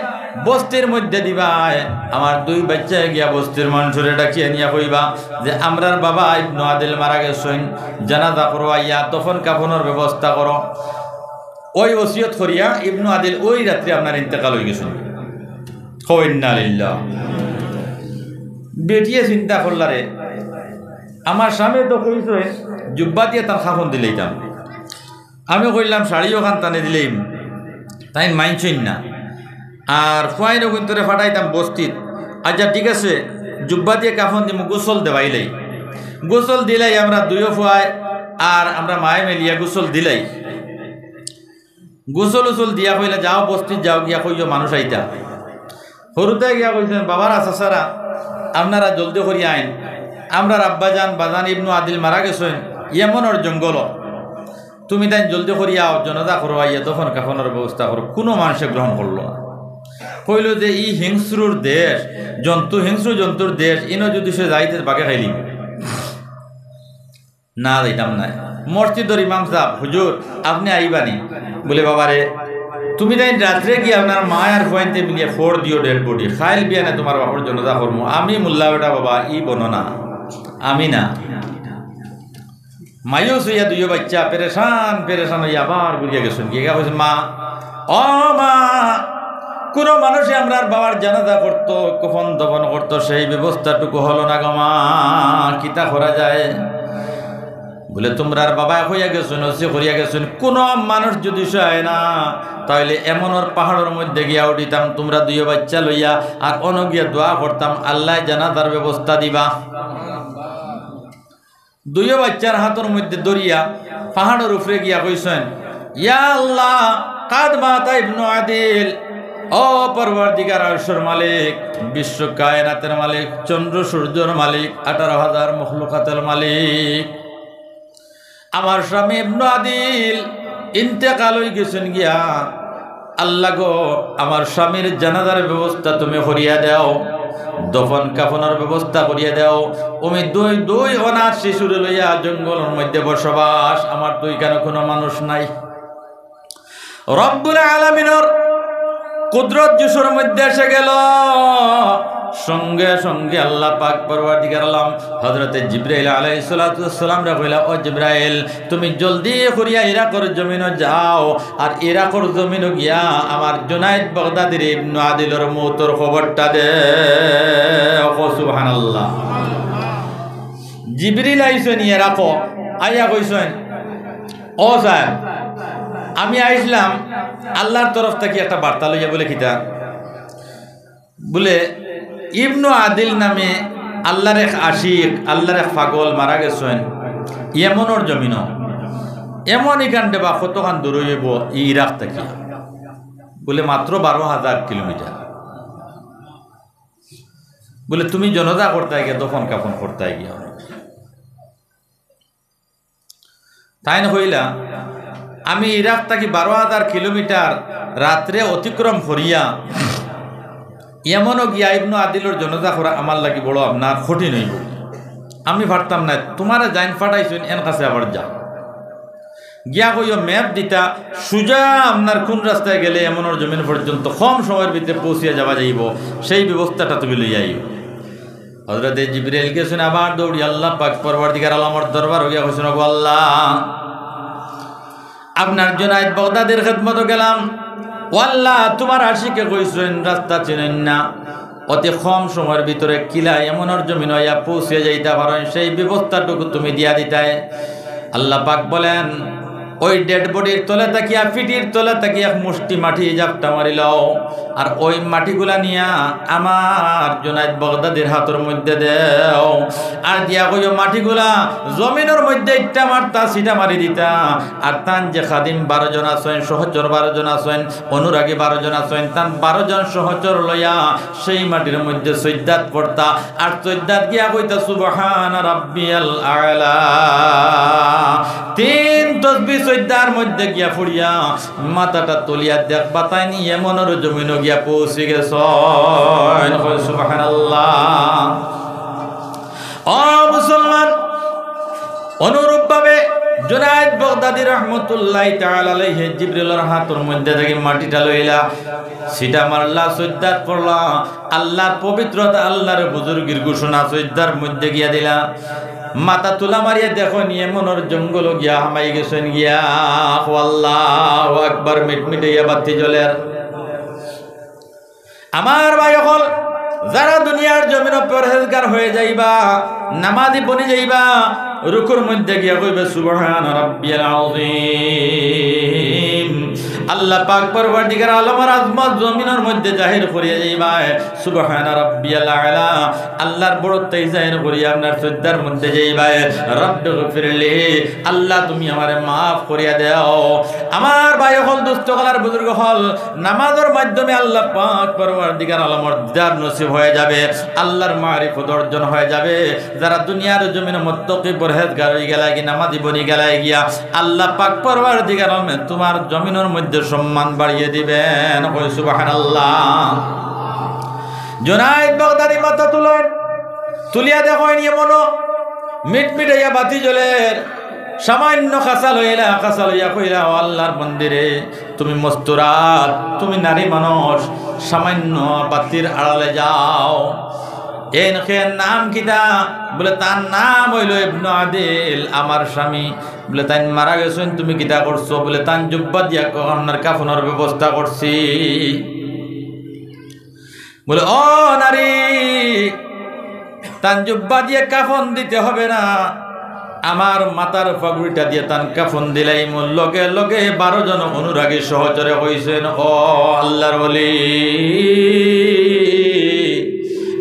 বস্তির মধ্যে দিবায়। আমার দুই বাইচ্চায় গিয়া বস্তির মানষরে ডাকিয়া নিয়া কইবা যে, 'আমরার বাবা ইবনু আদিল মারা গেছইন, জানাজা করো, আইয়া দফন কাফনর ব্যবস্থা করো।'" ওই ওসিয়ত করিয়া ইবনু আদিল ওই রাত্রে আপনার ইন্তেকাল অই গেছইন। কও ইন্না লিল্লাহ। বেটিয়ে চিন্তা করলা রে, আমার স্বামী তো কইছইন জুব্বা দিয়া তান কাফন দিলাইতাম। আমি কইলাম শাড়ি অখান তানে দিলাইমু, তাইন মানছইন না। আর ফুয়াইন অগুইন্তরে ফাটাইতাম বস্তিত। আচ্ছা ঠিক আছে, জুব্বা দিয়া কাফন দিমু, গোসল দেওয়াইলাই। গোসল দিলাই আমরা দুইও ফুয়ায়, আর আমরা মায়ে মিলিয়া গোসল দিলাই। গোসল উসল দিয়া কইলা, "যাও বস্তিত যাও, গিয়া কইও মানুষ আইতা।" হুরুতায় গিয়া কইছইন, "বাবারা, চাচারা, আপনারা জলদি করিয়া আইন, আমরার আব্বাজান বাজান ইবনু আদিল মারা গেছইন ইয়েমনর জঙ্গলো। তুমি তাইন জলদি করিয়া আও, জানাজা করো, আইয়া দফন কাফনর ব্যবস্থা করো।" কুনু মানষে গ্রহণ করলো না। কইলো যে, "ই হিংস্রুর দেশ, জন্তু, হিংস্র জন্তুর দেশ, ইনো যুদি সে যাইতে বাগে খাইলিম।" না, যাইতাম নায়। মসজিদর ইমাম সাব, "হুজুর, আপনে আইবা নি?" বুলে, "বাবারে, তুমি তাইন রাত্রে গিয়া আপনার মা আর ফুয়াইন্তে মিলিয়া ফোড় দিও ডেড বডি, কাইল বিয়ানে তুমার বাপর জানাজা করমু, আমি মোল্লা বেটা বাবা, ই বনো না, আমি না।" মায়ুস অইয়া দুইও বাইচ্চা পেরেশান, পেরেশান অইয়া আবার ঘুরিয়া গেছইন। গিয়া কইছইন, "মা, ও মা, কুনু মানষে আমরার বাবার জানাজা করতো, কফন দফন করতো, সেই ব্যবস্থাটুকু হলো না গো মা, কিতা করা যায়?" বুলে, "তুমরার বাবায় কইয়া গেছইন, ওসি করিয়া গেছইন, কুনু মানুষ যুদি সে আয় না, তাইলে এমনর পাহাড়র মধ্যে গিয়া উঠিতাম, তুমরা দুইও বাইচ্চা লইয়া, আর অনো গিয়া দোয়া করতাম, আল্লায় জানাজার ব্যবস্থা দিবা।" দুইও বাইচ্চার হাতর মধ্যে ধরিয়া পাহাড়র উপরে গিয়া কইছইন, "ইয়া আল্লাহ, কাদ মাতা ইবনু আদিল, ও পরওয়ারদিগার আরশর মালিক, বিশ্ব কায়নাতের মালিক, চন্দ্র সূর্যর মালিক, আঠারো হাজার মখলুকাতের মালিক, আমার স্বামী ইবনু আদিল ইন্তেকাল অই গেছইন গিয়া। আল্লাহ গো, আমার স্বামীর জানাজার ব্যবস্থা তুমি করিয়া দেও, দফন কাফনর ব্যবস্থা করিয়া দেও। আমি দুই, দুই অনাথ শিশুরে লইয়া জঙ্গলর মধ্যে বসবাস, আমার তো ইখানো কুনু মানুষ নাই।" রব্বুল আলামিনর কুদরত জুশর মধ্যে এসে গেল। সঙ্গে সঙ্গে আল্লাহ পাক পরওয়ারদিগার আলম হযরতে জিব্রাইল আলাইহিস সালাতু ওয়াস সালামরে কইলা, "ও জিব্রাইল, তুমি জলদি করিয়া ইরাকর জমিনো যাও, আর ইরাকর জমিনো গিয়া আমার জুনাইদ বাগদাদির ইবনু আদিলর মউতর খবরটা দেও।" কও সুবহানাল্লাহ। জিব্রাইল আইছইন ইরাকো, আইয়া কইছইন, "ও সাব, আমি আইছলাম আল্লাহর তরফ থাকি একটা বার্তা লইয়া।" বুলে, "কিতা?" বুলে, "ইবনু আদিল নামে আল্লাহর এক আশিক, আল্লাহর এক পাগল মারা গেছইন ইয়েমনর জমিনো।" "এমন ইখান দেবা কতখান দূর অইবো ই ইরাক থাকি?" বুলে, "মাত্র বারো হাজার কিলোমিটার।" বুলে, "তুমি জানাজা করতায় গিয়া, দফন কাফন করতায় গিয়া।" তাইন কইলা, "আমি ইরাক থাকি বারো হাজার কিলোমিটার রাত্রে অতিক্রম করিয়া ইয়েমনো গিয়া ইবনু আদিলর জানাজা করা আমার লাগি বড় আপনার কঠিন অইবো। আমি পারতাম নায়, তুমারে যেইন পাঠাইছইন এন কাছে আবার যাও। গিয়া কইও map দিতা, সুজা আপনার কুন রাস্তায় গেলে ইয়েমনর জমিন পর্যন্ত কম সময়র ভিতরে পৌঁছিয়া যাওয়া যাইবো, সেই ব্যবস্থাটা তুমি লইয়া আইও।" হযরতে জিব্রাইল গেছইন আবার দৌড়ি আল্লাহ পাক পরওয়ারদিগার আলমর দরবারো গিয়া কইছইন, "ওগো আল্লাহ, আপনার জুনাইদ বাগদাদির খেদমতো গেলাম, ও আল্লাহ, তুমার আশিকে কইছইন রাস্তা চিনইন না, অতি কম সময়র ভিতরে কিলা ইয়েমনর জমিনো আইয়া পৌঁছিয়া যাইতা পারইন, সেই ব্যবস্থাটুকু তুমি দিয়া দিতায়।" আল্লাহ পাক বলেন, "ওই dead bodyর তলে থাকিয়া, পিঠির তলে থাকিয়া এক মুষ্টি মাটি জাপটা মারি লও, আর ওই মাটিগুলা নিয়া আমার জুনাইদ বাগদাদির হাতর মধ্যে দেও, আর দিয়া কইও মাটিগুলা জমিনর মধ্যে ইট্টা মারতা, ছিটা মারি দিতা, আর তান যে খাদিম বারো জন আছইন, সহচর বারো জন আছইন, অনুরাগী বারো জন আছইন, তান বারো জন সহচর লইয়া সেই মাটির মধ্যে সইজদাত পড়তা, আর সইজদাত গিয়া কইতা, 'সুবহানা রাব্বিয়াল আ'লা।' তিন তসবি সইজদার মধ্যে গিয়া পড়িয়া মাথাটা তুলিয়া দেখবা তাইন ইয়েমনর জমিনো গিয়া পৌঁছি গেছইন।" কও সুবহানাল্লাহ। ও মুসলমান, অনুরূপভাবে জুনাইদ বাগদাদি রহমতুল্লাহি তাআলা আলাইহি জিব্রিলর হাতর মধ্যে থাকি মাটিটা লইলা, ছিটা মারলা, সইজদাত পড়লা, আল্লাহর পবিত্রতা, আল্লাহর বুজুর্গির ঘোষণা সইজদার মধ্যে গিয়া দিলা। মাথা তুলা মারিয়া দেখইন, ইয়েমনর জঙ্গলো গিয়া হামাই গেছইন গিয়া। ও আল্লাহু আকবার, মিটমিটাইয়া বাতি জ্বলের। আমার ভাই অকল, যারা দুনিয়ার জমিনো পরহেজগার হয়ে যাইবা, নামাজি বনি যাইবা, রুকুর মধ্যে গিয়া কইবে, "সুবহান রাব্বিয়াল আযীম।" আল্লাহ পাক পরওয়ারদিগার আলমর আজমত জমিনর মধ্যে জাহির করিয়া যাইবা, "সুবহান রাব্বিয়াল আলা।" আল্লাহর বড়ত্বই জাহির করিয়া আপনার সজদার মধ্যে যাইবা, "রাব্বিগফিরলি।" আল্লাহ, তুমি আমারে মাফ করিয়া দেও। আমার ভাই অকল, দোস্ত অকল আর বুজুর্গ অকল, নামাজর মাধ্যমে আল্লাহ পাক পরওয়ারদিগার আলমর দিদার নসিব হয়ে যাবে, আল্লাহর মারিফত অর্জন হয়ে যাবে। যারা দুনিয়ার জমিনো মুত্তাকি পরহেজগার হয়ে গেলায় গি, নামাজি বনি গেলায় গিয়া, আল্লাহ পাক পরওয়ারদিগার আলমে তোমার জমিনর মধ্যে সম্মান বাড়িয়ে দিবেন। কই সুবহানাল্লাহ। জুনাইদ বাগদাদি মাথা তুলইন, তুলিয়া দেখইন, এমনও মিটমিটাইয়া বাতি জ্বলের, সামান্য কাছা লইলা, কাছা লইয়া কইলা, "ও আল্লাহর বন্দিরে, তুমি মস্তুরাত, তুমি নারী মানুষ, সামান্য বাতির আড়ালে যাও।" এন খে নাম কিতা? বলে, "তার নাম হইল ইবনু আদিল, আমার স্বামী।" বলে, "তাইন মারা গেছইন, তুমি কিতা করছো?" বলে, "তান জুব্বা দিয়া ক-, আপনার কাফনর ব্যবস্থা করছি।" বলে, "ও নারী, তান জুব্বা দিয়ে কাফন দিতে হবে না, আমার মাথার পাগুড়িটা দিয়ে তান কাফন দিলাইমু।" লগে লগে বারো জন অনুরাগী সহচরে কইছইন, "ও আল্লাহর ওলি,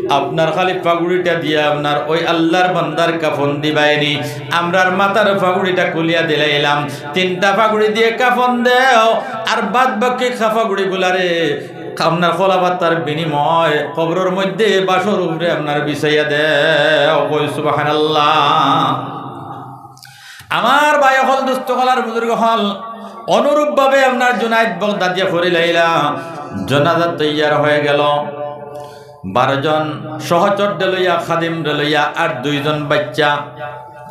আপনার খালি পাগুড়িটা দিয়া আপনার ওই আল্লাহর বান্দার কাফন দিবায়নি, আমরার মাথার পাগুড়িটা খুলিয়া দিলাইলাম, তিনটা পাগুড়ি দিয়ে কাফন দেও, আর বাদ বাকি খা-, পাগুড়িগুলারে আপনার খোলা পাতার বিনিময় কবরর মধ্যে বাঁশর উপরে আপনার বিছাইয়া দেও।" কই সুবহানাল্লাহ। আমার ভাই অকল, দোস্ত অকল আর বুজুর্গ অকল, অনুরূপভাবে আপনার জুনাইদ বাগদাদিয়ে করিলাইলা, জানাজা তৈয়ার হয়ে গেল। বারো জন সহচররে লইয়া, খাদিমরে লইয়া, আর দুইজন বাচ্চা,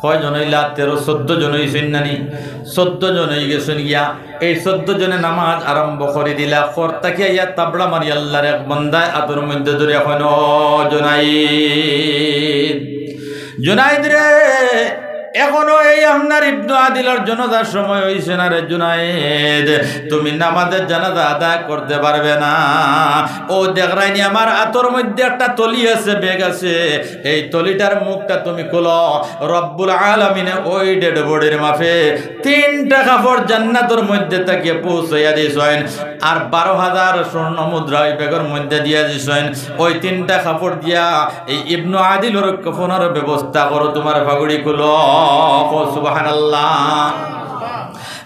কয়জন হইলা? তেরো, চোদ্দ জন হইছইন নানি? চোদ্দ জন হই গেছইন গিয়া। এই চোদ্দ জনে নামাজ আরম্ভ করি দিলা। খর থাকি আইয়া তাবড়া মারি আল্লাহর এক বন্দায় আতর মধ্যে ধরে কইন, "ও জুনাইদ, জুনাইদ রে, এখনো এই আপনার ইবনু আদিলর জানাজার সময় হইছে না রে জুনাইদ, তুমি নামাজের জানাজা আদায় করতে পারবে না। ও দেখরায়নি আমার আতর মধ্যে একটা থলি আছে, ব্যাগ আছে, এই থলিটার মুখটা তুমি খুলো।" রব্বুল আলামিনে ওই ডেড বডির মাফে তিনটা কাপড় জান্নাতর মধ্যে থাকিয়া পৌঁছাইয়া দিছইন, আর বারো হাজার স্বর্ণ মুদ্রা ওই ব্যাগর মধ্যে দিয়া দিছইন। ওই তিনটা কাপড় দিয়া এই ইবনু আদিলর কাফনর ব্যবস্থা করো, তোমার পাগুড়ি খুলো। কও সুবহানাল্লাহ।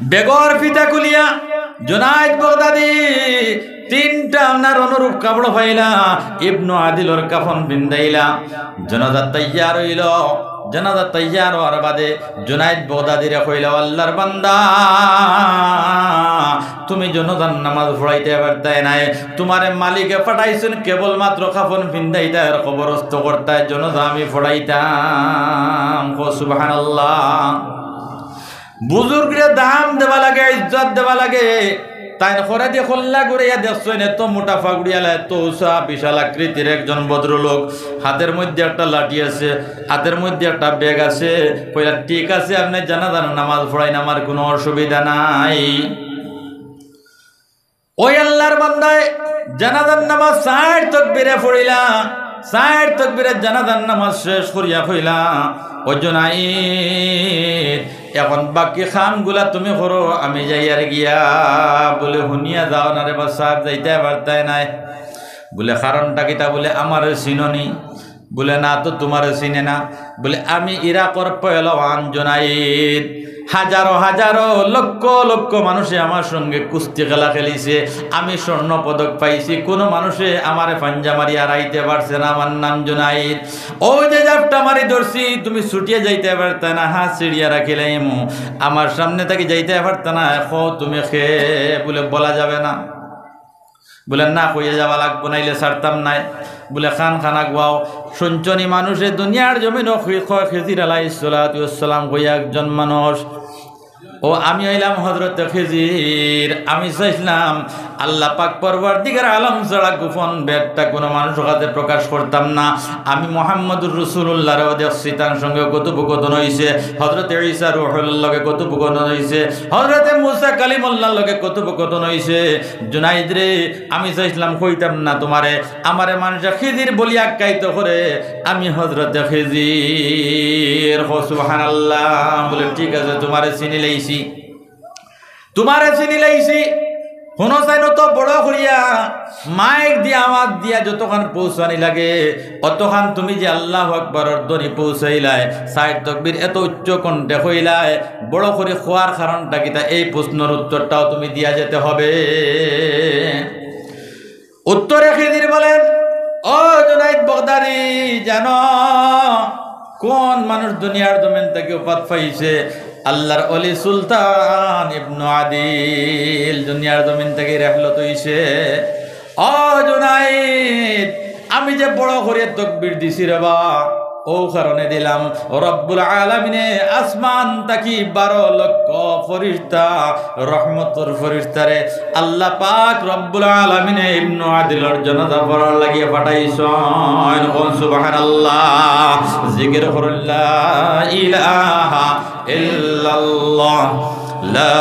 ব্যাগর ফিতা খুলিয়া জুনাইদ বাগদাদি তিনটা আপনার অনুরূপ কাপড় পাইলা, ইবনু আদিলর কাফন পিন্দাইলা, জানাজা তৈয়ার হইল। জানাজা তৈয়ার হওয়ার বাদে জুনাইদ বাগদাদিরে কইলা, "আল্লাহর বান্দা, তুমি জানাজার নামাজ পড়াইতে পারতায় নায়, তোমারে মালিকে পাঠাইছইন কেবলমাত্র কাফন পিন্দাইতায় আর কবরস্থ করতায়, জানাজা আমি পড়াইতাম।" কও সুবহানাল্লাহ। বুজুর্গরে দাম দেওয়া লাগে, ইজ্জত দেওয়া লাগে। তাইন খরেদি খল্লা ঘুরাইয়া দেখছইন, এত মোটা পাগুড়িআলা, এত উঁচা বিশাল আকৃতির একজন ভদ্রলোক, হাতের মধ্যে একটা লাঠি আছে, হাতের মধ্যে একটা ব্যাগ আছে। কইলা, "ঠিক আছে, আপনে জানাজার নামাজ পড়াইন, আমার কোনো অসুবিধা নাই।" ওই আল্লাহর বান্দায় জানাজার নামাজ চাইর তকবিরে পড়িলা, চাইর তকবিরে জানাজার নামাজ শেষ করিয়া কইলা, "ও জুনাইদ, এখন বাকি কামগুলা তুমি করো, আমি যাইয়ার গিয়া।" বলে, "হুনিয়া যাও না রে বা সাব, যাইতায় পারতায় নায়।" বলে, "কারণটা কিতা?" বলে, "আমারে চিনো নি?" বলে, "না তো, তোমারে চিনে না।" বলে, "আমি ইরাকর পহলওয়ান জুনাইদ, হাজারো হাজারো লক্ষ লক্ষ মানুষে আমার সঙ্গে কুস্তি খেলা খেলিছে, আমি স্বর্ণ পদক পাইছি, কোনো মানুষে আমারে পাঞ্জা মারি হারাইতে পারছে না, আমার নাম জুনাইদ। ওই যে জাপটা মারি ধরছি, তুমি ছুটিয়া যাইতে পারতায় না, হাত ছিড়িয়া রাখিলাইমু, আমার সামনে থাকি যাইতে পারতায় না, কও তুমি কে?" বলে, "বলা যাবে না।" বলে, "না, কইয়া যাওয়া লাগবো, নাইলে ছাড়তাম নায়।" বলে, "খান খানা গুয়াও।" শুনছনি মানুষে দুনিয়ার জমিনো খি-, কয় খিজির আলাইহিস সালাতু ওয়াস সালাম কইয়া একজন মানুষ। ও আমি হইলাম হযরতে খিজির, আমি চাইছিলাম আল্লাহ পাক পরওয়ারদিগার আলম ছাড়া গোপন ভেদটা কোনো মানুষর কাছে প্রকাশ করতাম না। আমি মুহাম্মদুর রাসূলুল্লাহরেও দেখছি, তান সঙ্গে কথোপকথন অইছে। হযরতে ঈসা রুহুল্লাহর লগে কথোপকথন অইছে, হযরতে মুসা কালিমুল্লাহর লগে কথোপকথন অইছে। জুনাইদ রে, আমি চাইছিলাম কইতাম না তুমারে, আমারে মানষে খিজির বলি আখ্যায়িত করে, আমি হযরতে খিজির। কও সুবহানাল্লাহ। বলে, ঠিক আছে, তুমারে চিনি লাইছি, তুমারে চিনি লাইছি। হুনো চাইন, অত বড় করিয়া মাইক দিয়া আওয়াজ দিয়া যতখান পৌঁছানি লাগে, অতখান তুমি যে আল্লাহু আকবরর ধ্বনি পৌঁছাইলায়, চাইর তকবীর এত উচ্চ কণ্ঠে কইলায়, বড় করি কওয়ার কারণটা কিতা? এই প্রশ্নর উত্তরটাও তুমি দিয়া যেতে হবে। উত্তরে খিজির বলেন, ও জুনাইদ বাগদাদি, জানো কোন মানুষ দুনিয়ার জমিন থাকি ওফাত পাইছে? আল্লাহর ওলি সুলতান ইবনু আদিল দুনিয়ার জমিন থাকি রেহলত অইছে। ও জুনাইদ, আমি যে বড় করিয়া তকবীর দিছি রে বা, অউ কারণে দিলাম, রব্বুল আলামিনে আসমান থাকি বারো লক্ষ ফিরিস্তা, রহমতর ফিরিস্তারে আল্লাহ পাক রব্বুল আলামিনে ইবনু আদিলর জানাজা পড়ার লাগিয়া পাঠাইছইন। কও সুবহানাল্লাহ। জিকির করুন, লা ইলাহা ইল্লাল্লাহ, লা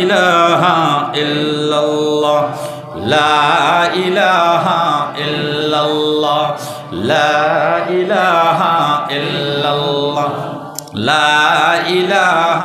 ইলাহা ইল্লাল্লাহ, লা ইলাহা ইল্লাল্লাহ, লা ইলাহা ইল্লাল্লাহ, লা ইলাহা